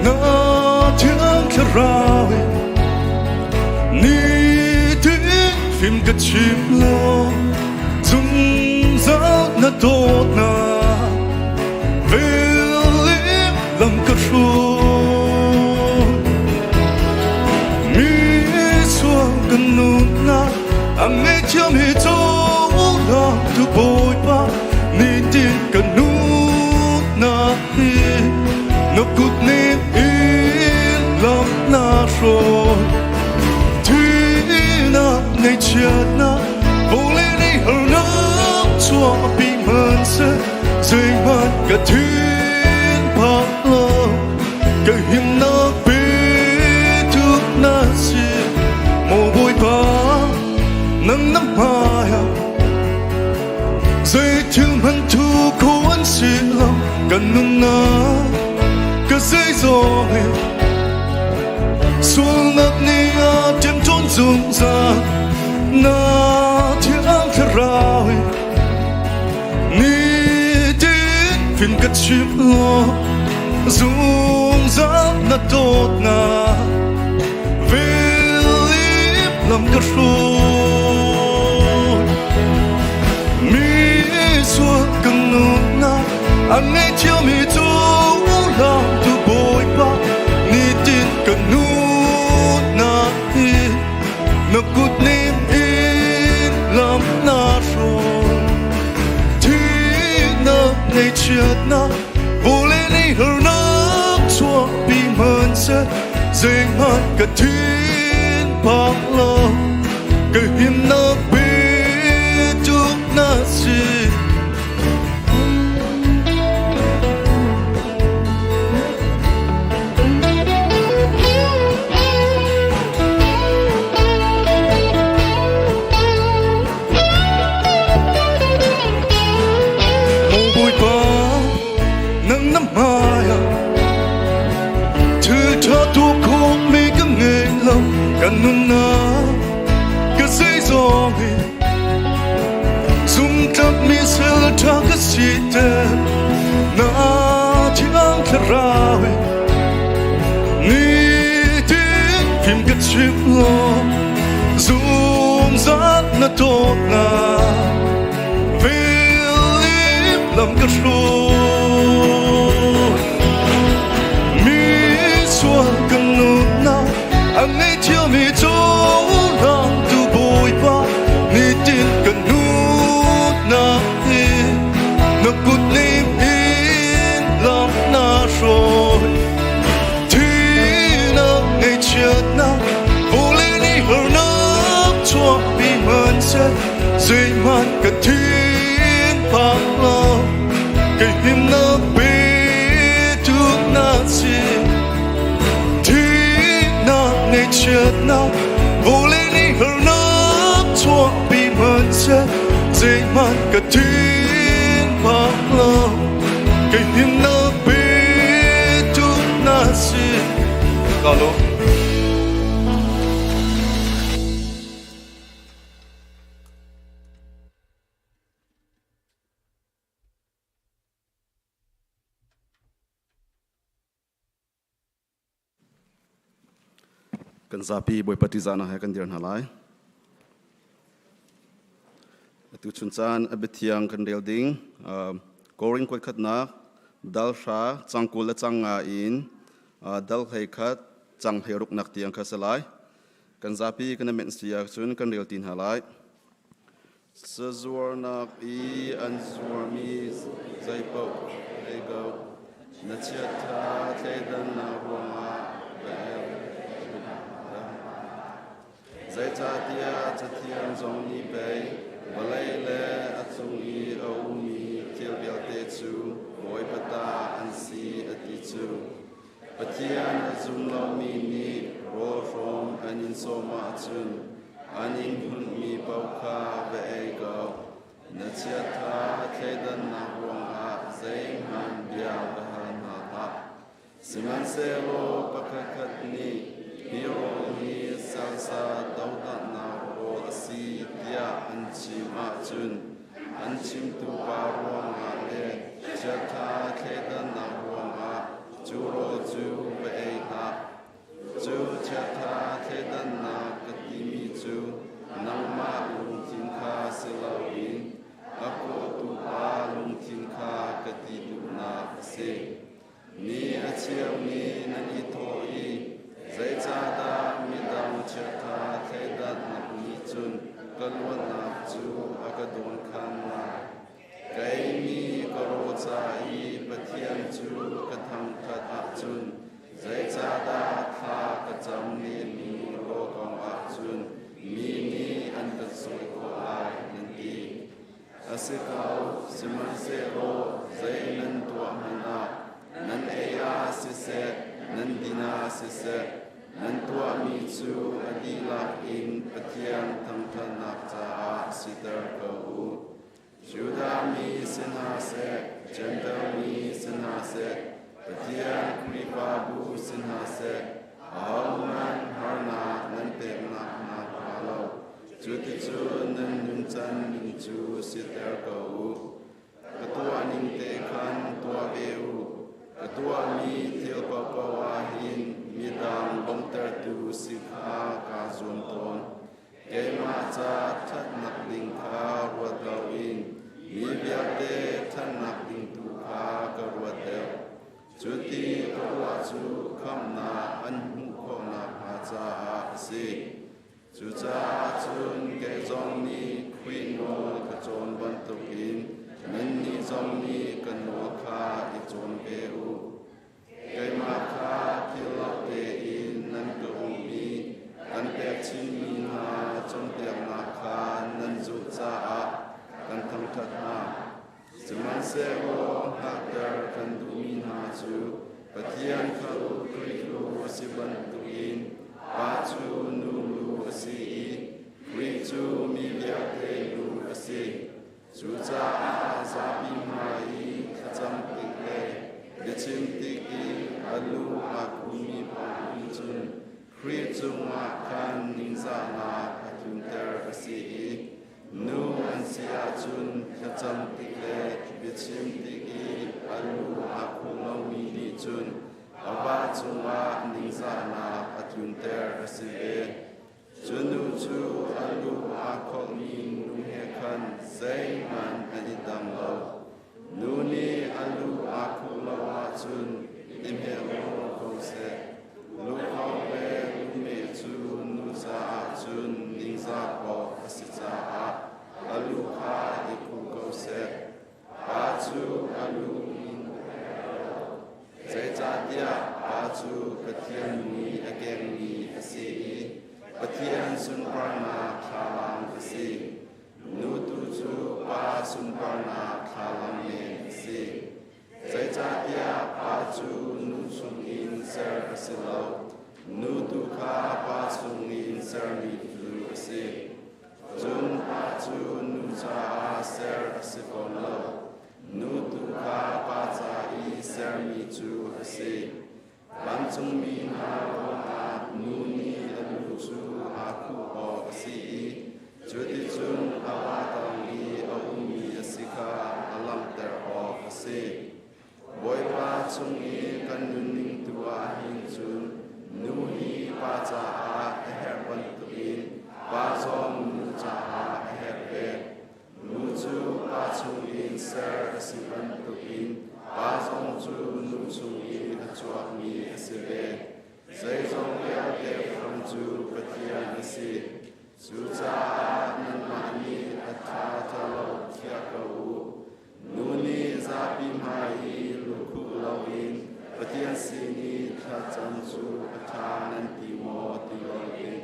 na thiang thlarau nitin fim ka chim law zungzal na dawtnak velim lam ka hruai. hruai. Mi sual kan nunnak a ngeihthiam hi cohlang tu Bawipa nitin kan nunnak hi na kut ning in lam na hruai. Thihnak ngaihchiatnak vawlei nih harnak chuahpi hmanhseh zeihmanh ka thin phak lo ka himnak petu na si maw Bawipa nang na hmai ah zeithil hmanh thu kho an si lo kan nunnak ka zeizong hi sualnak nih a ṭemṭawn zungzal na thiang thlarau in nitin fin ka chim law zungzal na dawtnak velip lam ka hruai mi sual kan nunnak a ngeihthiammi cu tu Bawipa nitin kan nunnak hi na kut nim in lam na hruai thihnak ngaihchiatnak vawlei nih harnak chuahpi hmanhseh zeihmanh ka thin phak lo ka himnak petu na si. Maw Bawipa, nang na hmai ah thil ṭha tuah khawhmi ka ngei lo, kan nunnak ka zeizong hi Zumtlakmi sal ṭha ka si te na thiang thlarau in nitin fim ka chim law zungzal na dawtnak vel lam ka hruai mi sual kan nunnak a ngeihthiammi cohlang tu Bawipa nitin kan nunnak hi na kut ning in lam na hruai thihnak ngaihchiatnak vawlei nih harnak chuahpi hmanhseh zeihmanh ka thin phak lo kei himnak petu na si Thihnak ngaihchiatnak vawlei nih harnak chuahpi hmanhseh zeihmanh ka thin phak lo kei himnak petu na si ka lawm. Kan zapi Bawipa ṭihzahnak he kan dir hna lai. Atu chun caan a biathiang kan rel ding Korin kuat khatnak dal hra cang 20 le cang nga in dal 11 cang 16 nak tiang kha si lai. Kan zapi kan i menh si ahcun kan rel ti hna lai. Sazuarnak i an zuarmi zeipaoh ei ko. Na chiaṭha thleidannak ruangah va el. Zeicahtiah Cathiang zong nih pei vawlei le a cung i a ummi thil vialte cu Bawipa ta an si a ti cu. Pathian a zum lomi nih rawl hrawm an in sawm ahcun an in hunhmi paoh kha va ei ko. Na chiatha thleidannak ruangah zeihmanh bia va hal hna hlah. Sihmanhsehlaw pakhatkhat nih hi rawl hi salsa dohdanhnak rawl a si tiah an chim ahcun an chimtu pa ruangah le chiatha thleidannak ruangah cu rawl cu va ei hlah. Cu chiatha thleidannak ka timi cu nangmah lungthin kha si loin a kawhtu pa lungthin kha ka ti duhnak a si. Mi a cheu nih nan i thawh i, Zeicahdah midang chiatha thleidannak nih cun ka luatnak cu a ka dawnkhannak? Kei mi ka raw ca i Pathian cu ka thangṭhat ahcun zeicahdah thla ka cam menmi raw kong ah cun mi nih an ka sawi khawh lai, nan ti. A si ko, sihmanhsehlaw zei nan tuah hmanh ah, nan ei ah siseh, nan din ah siseh, nan tuahmi cu a dihlak in Pathian thangṭhatnak caah siter ko u. Judah mi si hna seh, Jentail mi si hna seh, Pathian Khrihfabu si hna seh, ahohmanh harnak nan peknak hna hnga lo. Cuticun nan nuncan ning cu siter ko u. Ka tuah ning te khan tuah ve u. Ka tuahmi thil paohpaoh ah hin midang lawmhtertu si kha kaa zuam tawn. Keimah ca ṭhatnak ding kha ruat loin mi vialte ṭhatnak ding tu kha ka ruat deuh. Cuti ka ruah cu khamhnak an hmuh khawh nakhnga caah a si. Cucaah cun kei zong nih Khrih nawl ka cawn bantukin nannih zong nih ka nawl kha i cawn ve u. Keimah kha thil lo tein nan ka um i kan pek chinmi hna cawnpiaknak kha nan zulh caah kan thangṭhat hna. Sihmanhsehlaw hngalhter kan duhmi hna cu Pathian kha Khrih lu a si bantukin Pa cu nu lu a si i Khrih cu mi vialte lu a si. Cucaah zapi hmai i thlacam tik le biachim tik i a lu aa khumi paoh nih cun Khrih cungah khan ningzahnak a tlunter a si i Nu an si ahcun thlacam tik le biachim tik i a lu aa khuh lomi nih cun a va cungah ningzahnak a tlunter a si ve. Cu nu cu a lu aa kholhmi nu he khan zeihmanh an i dang lo. Nu nih a lu aa khuh lo ahcun i hmeh ko seh. Lukhawng le lumeh cu nu caah cun ningzah awk a si caah a lu kha i khuh ko seh. Pa cu a lu in zeicahtiah pa cu Pathian mui a kengmi a si i Pathian sunparnak thlalang a si. Nu tu cu pa sunparnak thlalang men a si. Zeicahtiah pa cu nu chungin ser a si lo, nu tu kha pa chungin sermi cu a si. Cun pa cu nu caah ser a si fawn lo, nu tu kha pa ca i sermi cu a si. Vancungmi hna ruangah nu nih a lu cu aa khuh awk a si i cuticun a va tang i a ummi a si kha a langhter awk a si. Bawipa cung i kan nunning tu ah hin cun nu hi pa caah a herh bantukin pa zong nu caah a herh ve. Nu cu pa chungin ser a si bantukin pa zong cu nu chungin a chuakmi a si ve. Zeizong vialte hram cu Pathian a si. Cucaah nanmah nih a ṭha ṭhalo khiah ko u. Nu nih zapi hmai i lukhuh loin Pathian sin i thlacam cu a ṭha nan ti maw ti loin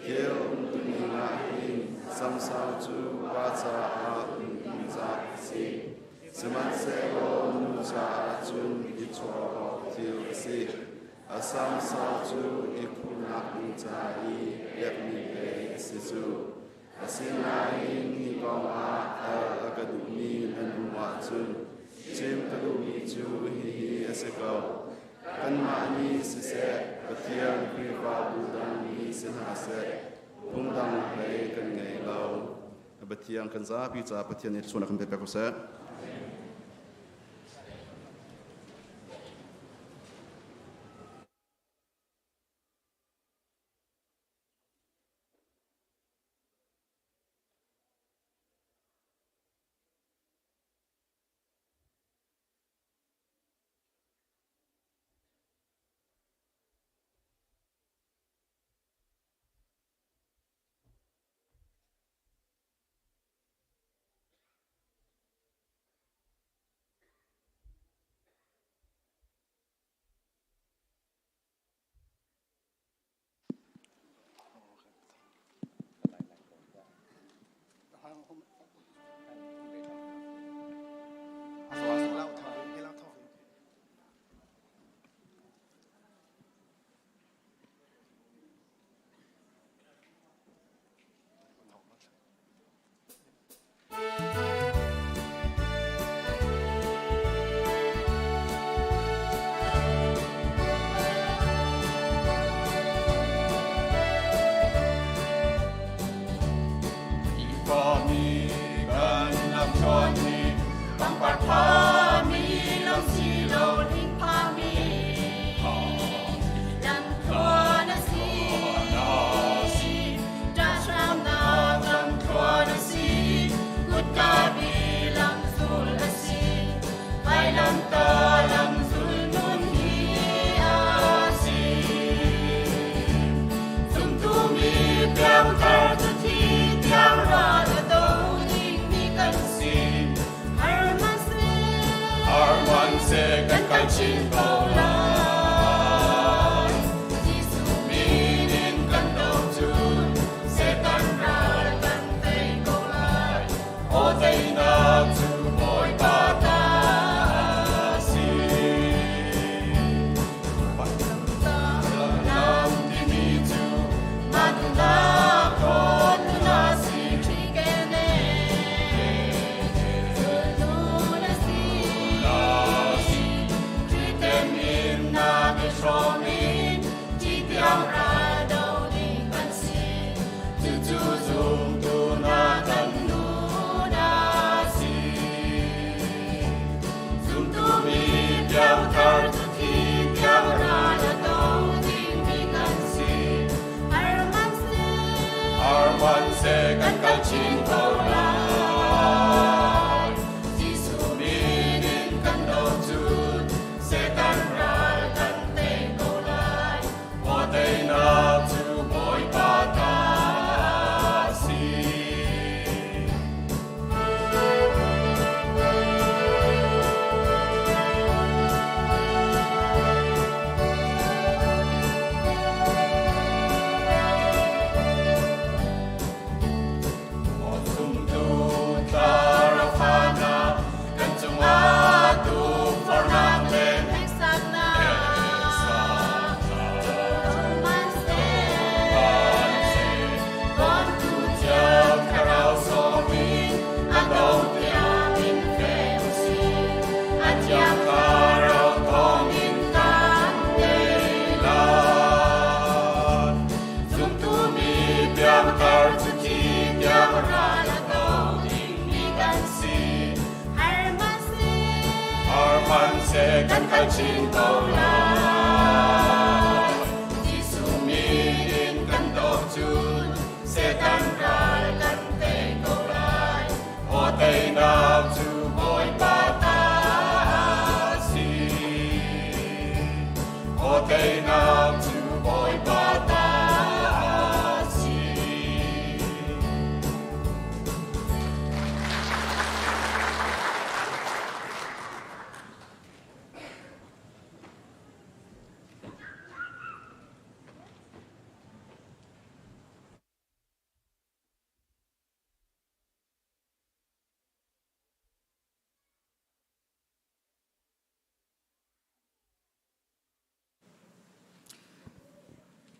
Thil umtuning ah hin samsau cu pa caah ningzah a si. Sihmanhsehlaw nu caah cun i chuah awk thil a si. A samsau cu i khuhnak ding ca i pekmi pei a si cu. Asinain hi kong ah al a ka duhmi nan um ahcun chim ka duhmi cu hihi a si ko. Kanmah nih siseh, Pathian Khrihfabu dang nih si hna seh, phungdang hlei kan ngei lo. Pathian kan zapi caah Pathian nih thluachuah kan pe pek ko seh.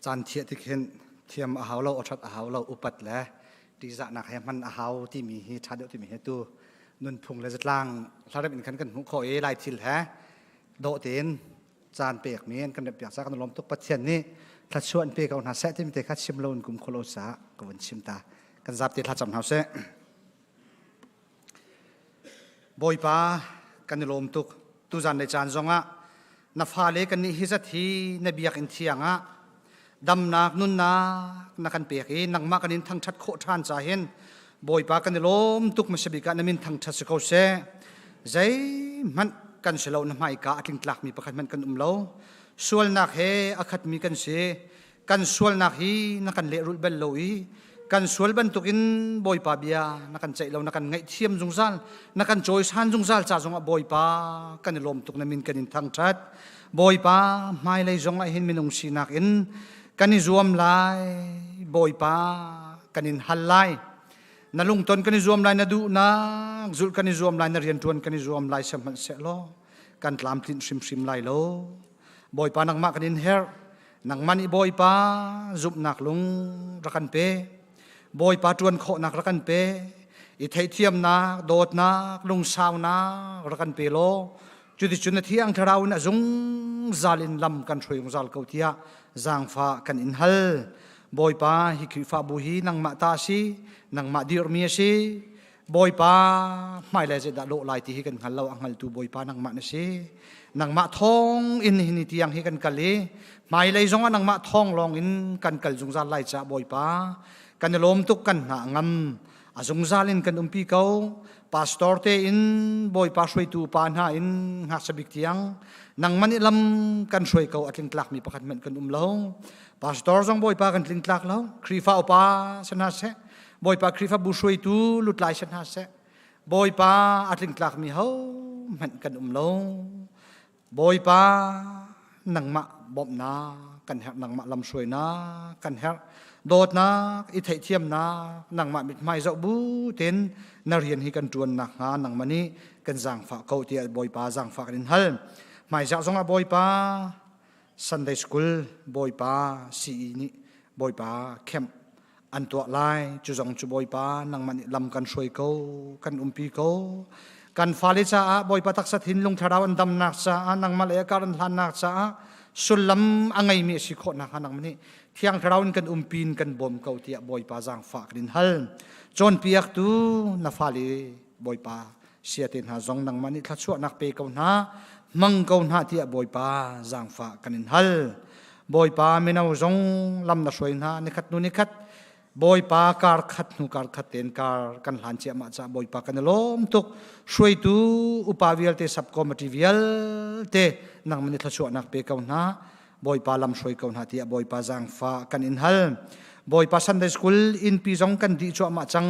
Caan thiah tik hin thiam a hau lo, awṭhat a hau lo, upat le ṭihzahnak he hman a hau timi hi ṭha deuh timi hi tu nunphung le zatlang hlaremh in khan kan hmuh khawh i Lai thil he dawh tein caan pekmi an kan remhpiak caah kan i lawm tuk. Pathian nih thluachuah in pe ko hna seh timi te kha chim lo in kum kholo caah ka vun chim ta. Kan zapte thlacam hna usih. Bawipa kan i lawm tuk. Tuzan le caan zongah na fale kan nih hi zat hi na biakinn thiang ah damnak nunnak na kan pek i nangmah kan in thangṭhat khawh ṭhan ca hin Bawipa kan i lawm tuk hmasabik ah na min thangṭhat si ko seh. Zeihmanh kan si lo na hmaika a tlingtlakmi pakhat hmanh kan um lo. Sualnak he a khatmi kan si. Kan sualnak hi na kan lehrulh bal lo i kan sual bantukin Bawipa bia na kan ceih lo na kan ngaihthiam zungzal na kan cawisan zungzal ca zongah Bawipa kan i lawm tuk na min kan in thangṭhat Bawipa hmailei zongah hin minung sinak in kan i zuam lai Bawipa kan in hal lai. Na lungton kan i zuam lai, na duhnak zulh kan i zuam lai, na rianṭuan kan i zuam lai sihmanhsehlaw kan tlamtlinh hrimhrim lai lo. Bawipa nangmah kan in herh. Nangmah nih Bawipa zumhnak lung rak kan pe. Bawipa ṭuan khawhnak rak kan pe. I theihthiamnak, dawtnak, lungsaunak rak kan pe law cuticun na thiang thlarau in a zungzal in lam kan hruai zungzal ko tiah zaangfah kan in hal. Bawipa, hi Khrihfabu hi nangmah ta a si, nangmah dirhmi a si. Bawipa, hmailei zeidah lawh lai ti hi kan hngal lo, a hngaltu Bawipa nangmah na si. Nangmah thawng in hi ni tiang hi kan kal i hmailei zongah nangmah thawng lawng in kan kal zungzal lai caah Bawipa, kan i lawm tuk kan hna a ngam. A zungzal in kan umpi ko. Pastor te in Bawipa hruaitu pa hna in ngakchia bik tiang nangmah nih lam kan hruai ko a tlingtlakmi pakhat hmanh kan um lo. Pastor zong Bawipa kan tlingtlak lo. Khrihfa upa si hna seh, Bawipa Khrihfabu hruaitu lutlai si hna seh, Bawipa a tlingtlakmi ho hmanh kan um lo. Bawipa nangmah bawmhnak kan herh nangmah lamhruainak kan herh dawtnak i theihthiamnak nangmah mithmai zoh bu tein na rian hi kan ṭuan nakhnga nangmah nih kan zaangfah ko tiah Bawipa zaangfah kan in hal hmaizah zongah Bawipa Sunday School Bawipa CE nih Bawipa camp an tuah lai cu zong cu Bawipa nangmah nih lam kan hruai ko kan umpi ko kan fale caah Bawipa taksa thinlung thlarau an damnak caah nangmah le kar an hlannak caah sullam a ngeimi a si khawh nakhnga nangmah nih thiang thlarau in kan umpi in kan bawm ko tiah Bawipa zaangfah kan in hal cawnpiaktu na fale Bawipa siate hna zong nangmah nih thluachuahnak pe ko hna hmang ko hna tiah Bawipa zaangfah kan in hal Bawipa mino zong lam na hruai hna nikhat hnu nikhat Bawipa kar khat hnu kar khat tein kar kan hlan ciahmah caah Bawipa kan i lawm tuk hruaitu upa vialte sub committee vialte nangmah nih thluachuahnak pe ko hna Bawipa lam hruai ko hna tiah Bawipa zaangfah kan in hal. Bawipa Sunday School innpi zong kan dih cuahmah cang.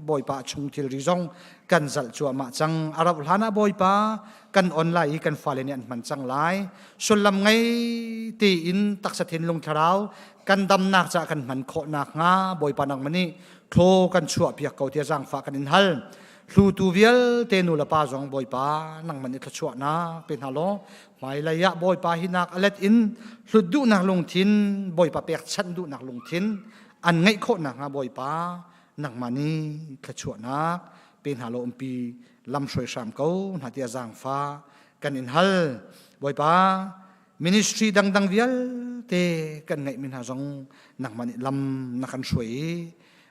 Bawipa chung thilri zong kan zalh cuahmah cang. A rauh hlan ah Bawipa kan on lai i kan fale nih an hman cang lai. Sullam ngei tein taksa thinlung thlarau kan damnak caah kan hman khawh nakhnga Bawipa nangmah nih thlaw kan chuah piak ko tiah zaangfah kan in hal. Hlutu vialte nu le pa zong Bawipa nangmah nih thluachuahnak pe hna law Hmailei ah Bawipa hinak a let in hlut duhnak lungthin, Bawipa pekchanh duhnak lungthin an ngeih khawh nakhnga Bawipa nangmah nih thluachuahnak pe hna law umpi lam hruai hram ko hna tiah zaangfah kan in hal. Bawipa ministry dangdang vialte kan ngeihmi hna zong nangmah nih lam na kan hruai i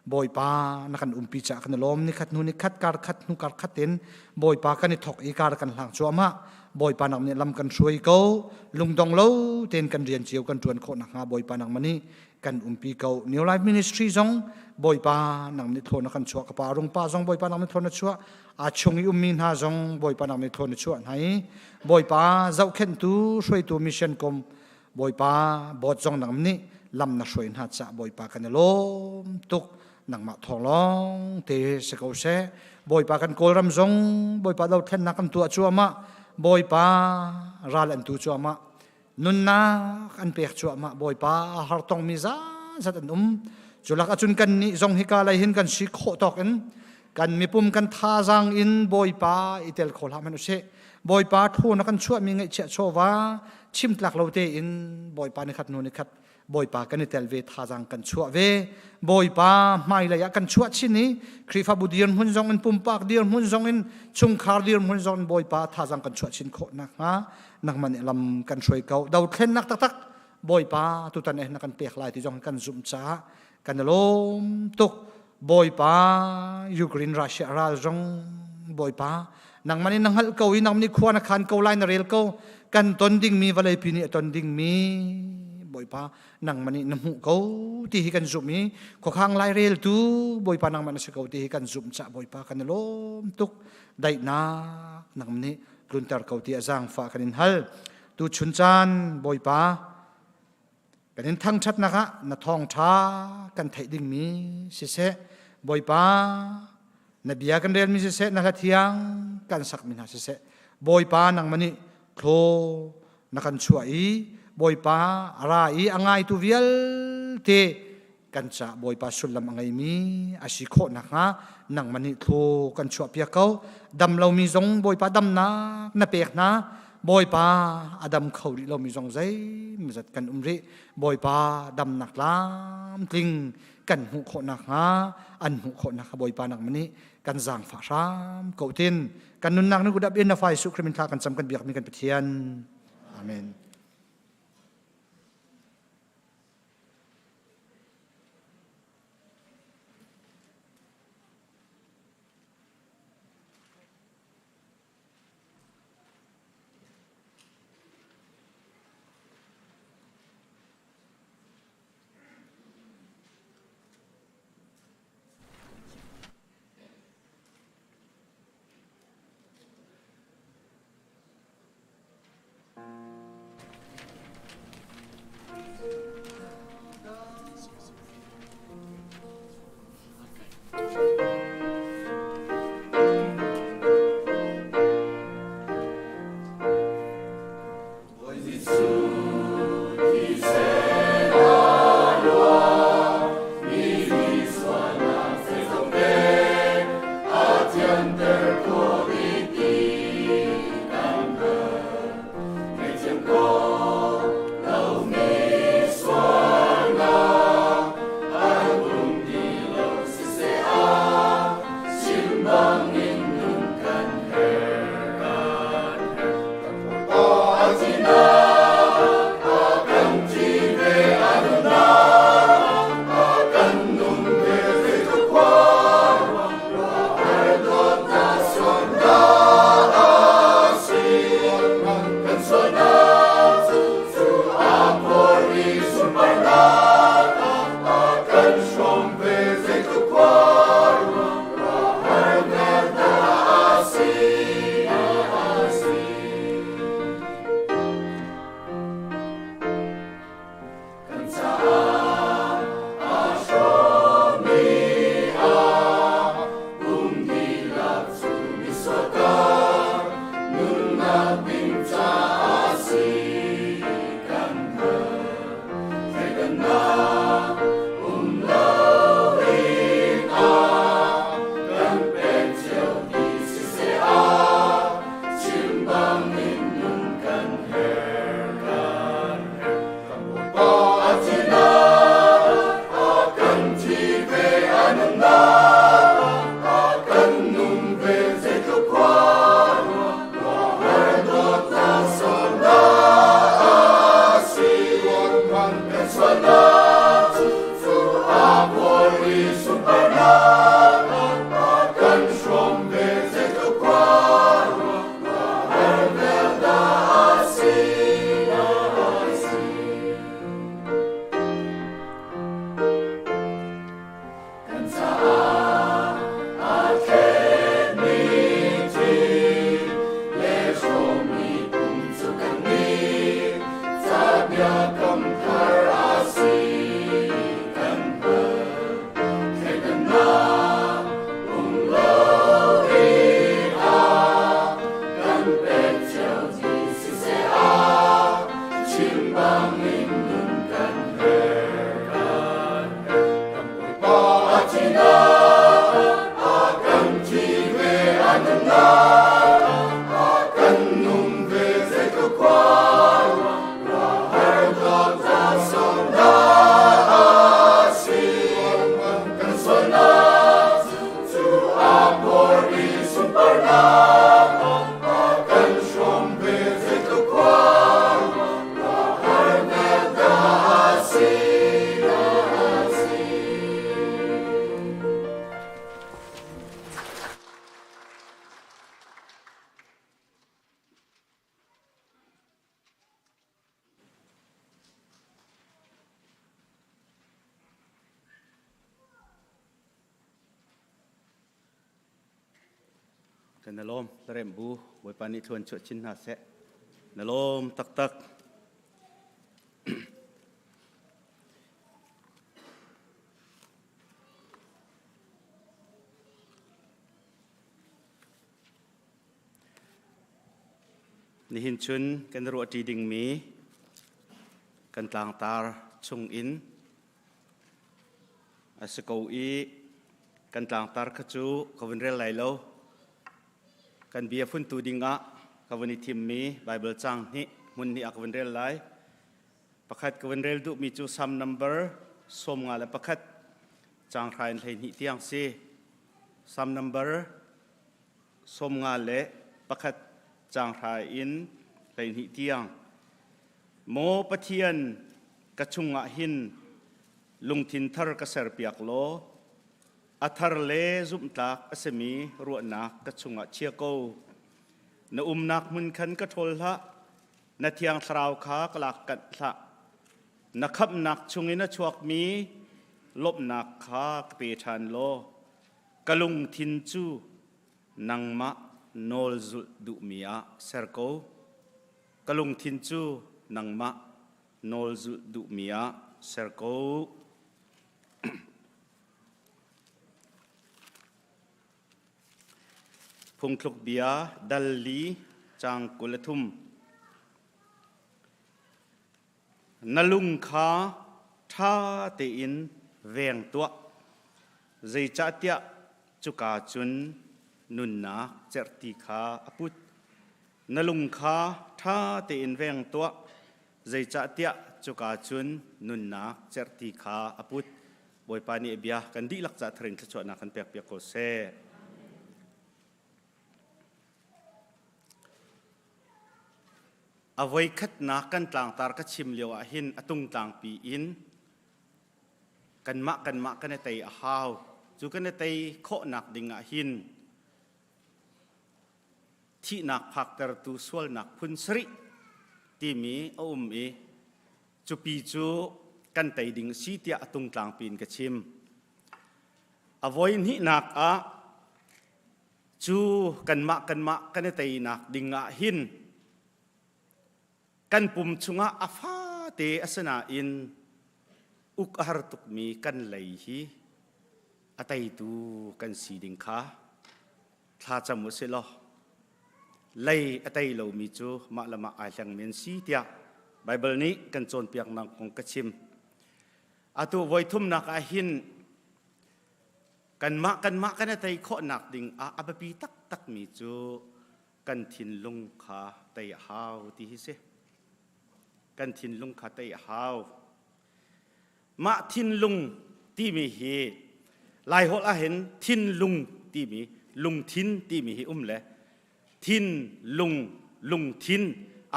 Bawipa na kan umpi caah kan i lawm nikhat hnu nikhat kar khat hnu kar khat in Bawipa kan i thok i kar kan hlang cuahmah Bawipa nang nih lam kan hruai ko lungdong lo tein kan rian cio kan ṭuan khawh nakhnga Bawipa nangmah nih kan umpi ko New Life Ministry zong Bawipa nang nih thlaw na kan chuah ka pa rung pa zong Bawipa nang nih thlaw na chuah a chung i ummi hna zong Bawipa nang nih thlaw na chuah hna i Bawipa zohkhenhtu hruaitu mission kom Bawipa bawt zong nang nih lam na hruai hna caah Bawipa kan i lawm tuk nangmah thawng lawng te si ko seh Bawipa kan Kawlram zong Bawipa dothlennak kan tuah cuahmah Bawipa ral an tu cuahmah nunnak an pek cuahmah Bawipa har tongmi zat an um culak ahcun kan nih zong hika lei hin kan si khawh tawk in kan mipum kan thazaang in Bawipa i tel kho hlah hmanh usih Bawipa thu na kan chuahmi ngaihchiah chawva chimtlak lo tein Bawipa nikhat hnu nikhat Bawipa kan i tel ve thazaang kan chuah ve Bawipa hmailei ah kan chuah chin i Khrihfabu dirhmun zong in pumpak dirhmun zong in chungkhar dirhmun zong in Bawipa thazaang kan chuah chin khawh nakhnga nangmah nih lam kan hruai ko dothlennak taktak Bawipa tutan eh na kan pek lai ti zong kan zumh caah kan i lawm tuk Bawipa Ukraine Russia ral zong Bawipa nangmah nih na hngalh ko i nangmah nih khua na khan ko lai na rel ko kan ton dingmi vawleipi nih a ton dingmi Bawipa nangmah nih na hmuh ko ti hi kan zumh i khuakhang lai reltu Bawipa nangmah na si ko ti hi kan zumh cah Bawipa kan i lawm tuk daihnak nangmah nih tlunter ko ti a zaangfah kan in hal tu chun caan Bawipa Kan in thangṭhatnak ah na thawngṭha kan theih dingmi siseh, Bawipa, na bia kan relmi siseh, na hla thiang kan sakmi hna siseh, Bawipa nangmah nih thlaw na kan chuah i Bawipa a ra i a ngaitu vialte Kan ca Bawipa sullam a ngeimi a si khawh nakhnga nangmah nih thlu kan chuahpiak ko. Dam lomi zong Bawipa damnak na pek hna. Bawipa a dam kho rih lomi zong zeimazat kan um rih. Bawipa damnak tlamtling kan hmuh khawh nakhnga an hmuh khawh nakhnga Bawipa nangmah nih kan zaangfah hram ko tin kan nunnak ni kut in na fa Jesuh Khrist min thla kan cam kan biakmi kan Pathian. Amen. Kan na lawm Larem bu Bawipa nih thluan chuah chin hna seh. Na lawm taktak. Nihin chun kan ruahṭi dingmi kan tlangtar chungin. a si ko i kan tlangtar kha cu ka vun rel lai lo. Kan bia funtu dingah ka vun i thimmi Baibal caang hnih hmun hnih ah ka vun rel lai. Pakhat ka vun rel duhmi cu Salm number 51 caang hra in 12 tiang si. Salm number 51 caang hra in 12 tiang. Maw Pathian, ka chungah hin lungthin thar ka serpiak law a thar le zumhtlak a simi ruahnak ka chungah chia ko. Na umnak hmun khan ka ṭhawl hlah, na thiang thlarau kha ka lak kanh hlah. Na khamhnak chungin a chuakmi lawmhnak kha ka pe ṭhan law ka lungthin cu nangmah nawl zulh duhmi ah ser ko. Ka lungthin cu nangmah nawl zulh duhmi ah ser ko. Phungthluk bia dal li caang 23. Na lung kha ṭha tein veng tuah, zeicahtiah cuka cun nunnak cerhti kha a put. Na lung kha ṭha tein veng tuah, zeicahtiah cuka cun nunnak cerhti kha a put. Bawipa nih a bia kan dihlak ca thar in thluachuahnak kan pekpiak ko seh. A voikhatnak kan tlangtar ka chim lio ah hin a tungtlangpi in kanmah kanmah kan i tei a hau. Cu kan i tei khawhnak ding ah hin thihnak phaktertu sualnak phun sarih timi a um i cupi cu kan tei ding si tiah a tungtlangpi in ka chim. A voi hnihnak ah cu kanmah kanmah kan i teinak ding ah hin kan pum chungah a fate a si nain uk a har tukmi kan lei hi a teitu kan si ding kha thlacam u sih law lei a tei lomi cu mah le mah ai hleng men si tiah Baibal nih kan cawnpiaknak kong ka chim. Atu voi thumnak ah hin kanmah kanmah kan i tei khawhnak ding ah a biapi taktakmi cu kan thinlung kha tei a hau ti hi si. Kan thinlung kha tei a hau. Mah thinlung timi hi Laiholh ahhin thinlung timi lungthin timi hi um le thinlung lungthin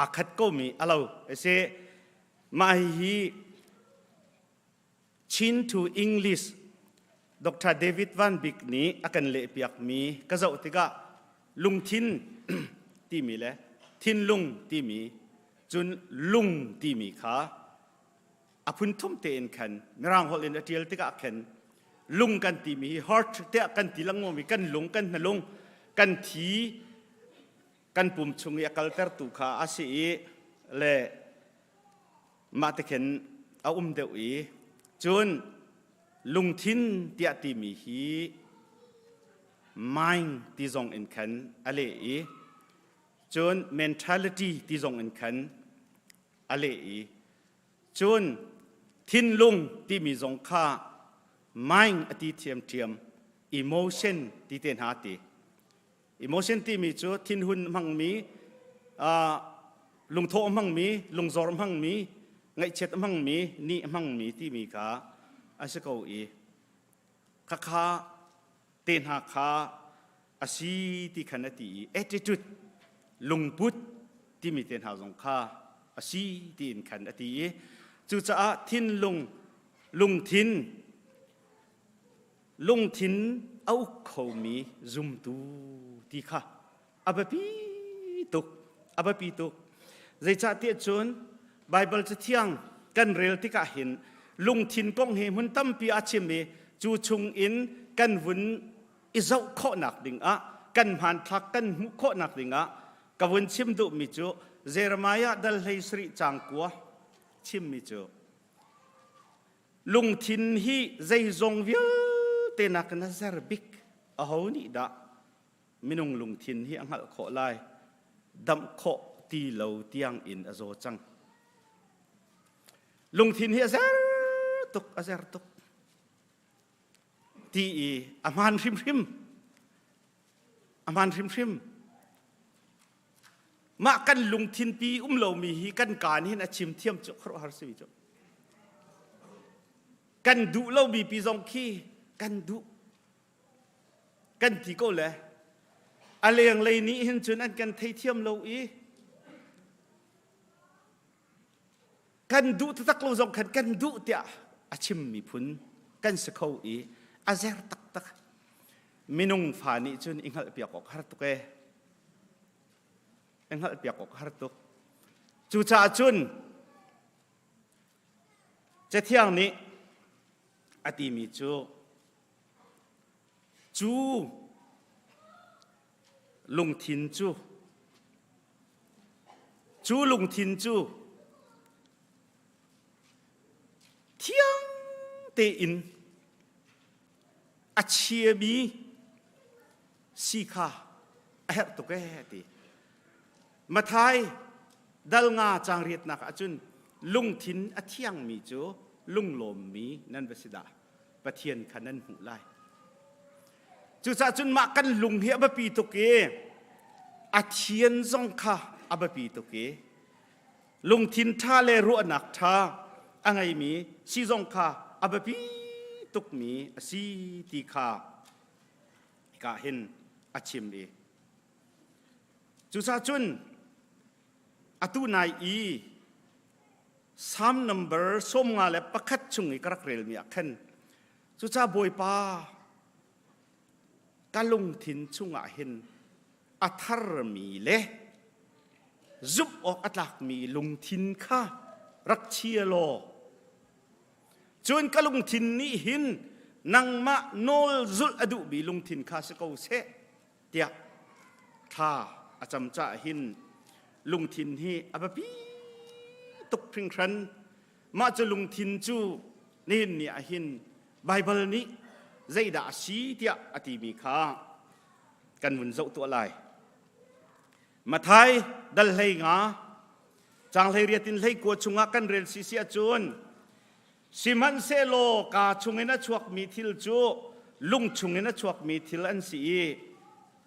aa khat komi a lo. A si mah hihi Chin to English Dr. David Van Bik nih a kan lehpiakmi ka zoh tikah lungthin timi le thinlung timi cun lung timi kha a phun thum tein khan mirang holh in a ṭial tikah khan lung kan timi hi heart tiah kan ti lengmang mi kan lung kan hnalung kan thi kan pum chung i a kaltertu kha a si i le mah te khin a um deuh i cun lungthin tiah timi hi mind ti zong in khan a leh i cun mentality ti zong in khan a leh i cun thinlung timi zong kha mind a ti thiamthiam emotion ti te hna ti emotion timi cu thinhun hmangmi uh, lungthawh hmangmi lungzor hmangmi ngaihchiat hmangmi ni hmangmi timi kha a si ko i khakha te hna kha a si ti khan a ti i attitude lungput timi te hna zong kha a si tiin khan a ti i cucaah thinlung lungthin lungthin a uk khomi zumtu ti kha a biapi tuk a biapi tuk zeicahtiah cun Baibal Cathiang kan rel tikah hin lungthin kong hi hmun tampi a chim i cu chung in kan vun i zoh khawhnak dingah kan hmanthlak kan hmuh khawhnak dingah ka vun chim duhmi cu Jeremiah dal hlei sarih caang kua chimmi cu lungthin hi zeizong vialte nakin a zer bik aho nih dah minung lungthin hi a hngalh khawh lai damh khawh ti lo tiang in a zaw cang lungthin hi a zer tuk a zer tuk. Ti i a hmaan hrimhrim. A hmaan hrimhrim. Mah kan lungthin pi um lomi hi kan kaan hin a chim thiam cu khuaruahhar si mi cu. Kan duh lomi pi zong khi kan duh. Kan ti ko le a lenglei nih hin cun an kan theithiam lo i kan duh taktak lo zong khan kan duh tiah a chim miphun kan si kho i a zer taktak minung fa nih cun i hngalhpiak awk har tuk e i hngalhpiak awk har tuk cucaah cun Cathiang nih a timi cu cu lungthin cu cu lungthin cu thiang tein a chiami si kha a herh tuk ee ti. Mathai dal nga caang riatnak ahcun lungthin a thiangmi cu lunglawmmi nan va si dah. Pathian kha nan hmuh lai. Cucaah cun mah kan lung hi a biapi tuk i a thian zong kha a biapi tuk i lungthin ṭha le ruahnak ṭha a ngeimi si zong kha a biapi tukmi a si ti kha hika hin a chim i cucaah cun atu nai i Psalm number 51 chung i ka rak relmi ah khan cucaah Bawipa ka lungthin chungah hin a tharmi le zumh awk a tlakmi lungthin kha rak chia law cun ka lungthin nih hin nangmah nawl zulh a duhmi lungthin kha si ko seh tiah thla a cam caah hin lungthin hi a biapi tuk hringhran. Mah cu lungthin cu nihin ni ah hin Baibal nih zeidah a si tiah a timi kha kan vun zoh tuah lai. Mathai dal 15 caang 18 in 19 chungah kan rel si si ahcun Sihmanhsehlaw kaa chungin a chuakmi thil cu lung chungin a chuakmi thil an si i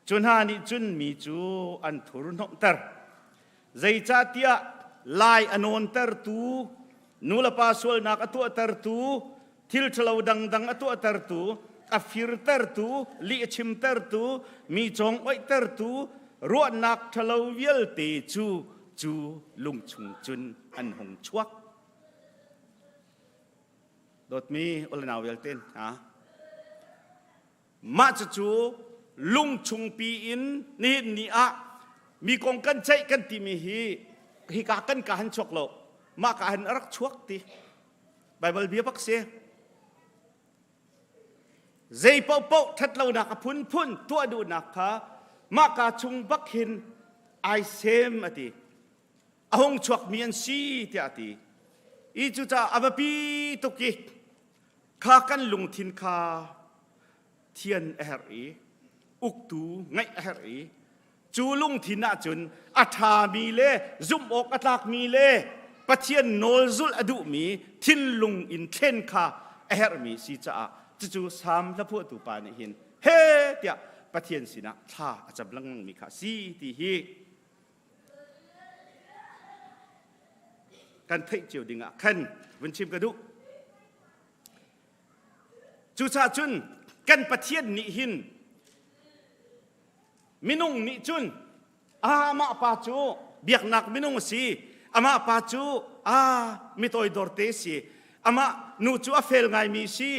cu hna nih cun mi cu an thurhnawmhter. Zeicahtiah lai a nawntertu, nulepa sualnak a tuahtertu, thil ṭhalo dangdang a tuahtertu, a firtertu, lih a chimtertu, mi congoihtertu, ruahnak ṭhalo vialte cu cu lung chung cun an hung chuak. Dawtmi ulenau vialte hna, mah cucu lungchungpi in nihin ni ah mi kong kan ceih kan timi hi hika kan ka han chuak lo mah ka han a rak chuak ti Bible bia bak si zei paohpaoh ṭhatlonak a phunphun tuah duhnak kha mah ka chung bak hin ai sem a ti a hung chuakmi an si tiah a ti i cucaah a biapi tuk i kha kan lungthin kha thian a herh i uktu ngeih a herh i cu lungthin ahcun a ṭhami le zumh awk a tlakmi le Pathian nawl zulh a duhmi thinlung in thlen kha a herhmi si caah cucu Salm hlaphuahtu pa nih hin he tiah Pathian sinah thla a cam lengmangmi kha a si ti hi kan theih cio ding ah khan vun chim ka duh. Cucaah cun kan Pathian nih hin minung nih cun amah pa cu biaknak minung a si amah pa cu a mi toidor te si amah nu cu a fel ngaimi si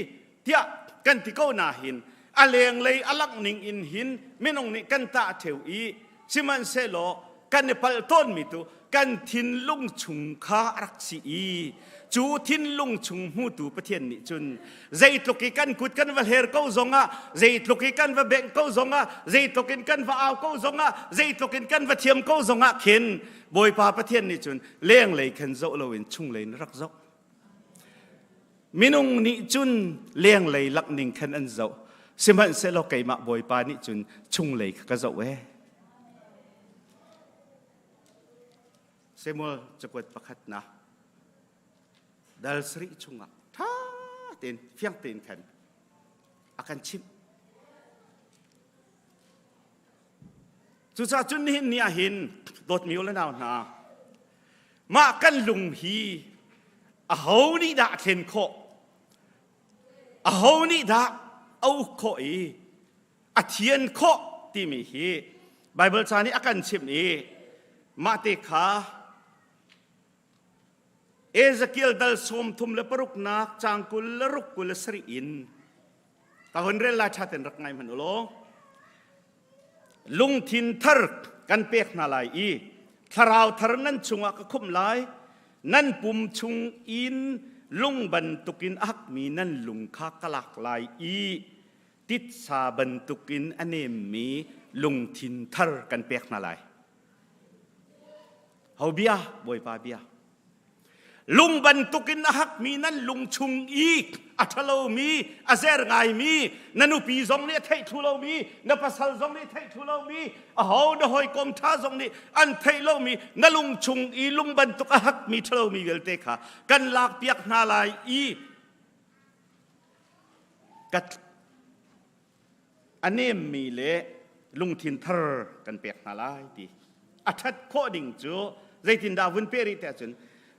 tiah kan ti ko na hin a lenglei a langh ning in hin minung nih kan tah ṭheu i sihmanhsehlaw kan i palh tawnmi tu kan thinlung chung kha a rak si i cu thinlung chung hmutu Pathian nih cun zeitluk i kan kut kan va hler ko zongah zeitluk i kan va bengh ko zongah zeitluk in kan va au ko zongah zeitluk in kan va thiam ko zongah khin Bawipa Pathian nih cun lenglei khan zoh loin chunglei in rak zoh Minung nih cun lenglei lakning khan an zoh. Sihmanhsehlaw keimah Bawipa nih cun chunglei kha ka zoh ee. Samuel cakuat pakhatnak dal sarih chungah ṭha tein fiang tein khan a. a kan chimh. Cucaah cun nihin ni ah hin dawtmi u le nau hna, mah kan lung hi aho nih dah a thlen khawh? Aho nih dah a uk khawh i a thian khawh timi hi Baibal ca nih a kan chimh i mah te kha Ezekiel dal 36nak caang 26 27 in ka hun rel lai ṭha ten rak ngai hmanh u law lungthin thar kan pek hna lai i thlarau thar nan chungah ka khumh lai nan pum chung in lung bantukin a hakmi nan lung kha ka lak lai i titsa bantukin a nemmi lungthin thar kan pek hna lai Ho bia? Bawipa bia. Lung bantukin a hakmi nan lung chung i a ṭhalomi, a zer ngaimi, na nupi zong nih a theih thlu lomi, na pasal zong nih a theih thlu lomi, aho na hawikom ṭha zong nih an theih lomi, na lung chung i lung bantuk a hakmi ṭhalomi vialte kha kan lakpiak hna lai i ka a nemmi le lungthin thar kan pek hna lai ti a ṭhat khawh ding cu zeitindah vun pe rih tiah cun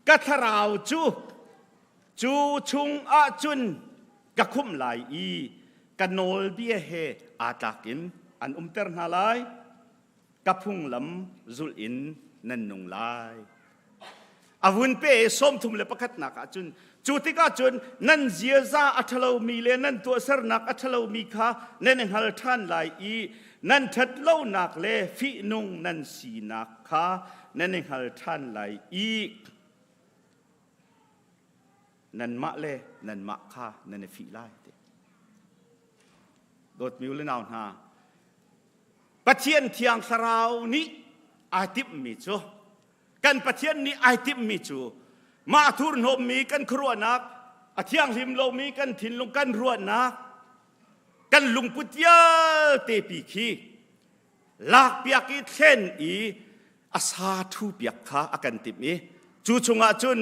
ka thlarau cu cu chung ah cun ka khumh lai i ka nawlbia he aa tlak in an umter hna lai ka phunglam zulh in nan nung lai. A vun pe i 31nak ah cun cu tikah cun nan ziaza a ṭhalomi le nan tuahsernak a ṭhalomi kha nan i hngal ṭhan lai i nan ṭhatlonak le fihnung nan sinak kha nan i hngal ṭhan lai i nanmah le nanmah kha nan i fih lai. Dawtmi u le nau hna, Pathian Thiang Thlarau nih ai timhmi cu kan Pathian nih ai timhmi cu mah thurhnawmmi kan khuaruahnak a thianghlim lomi kan thinlung kan ruahnak kan lungput vialte pi khi lakpiak i thlen i a sa thu piak kha a kan timh i cu chungah cun.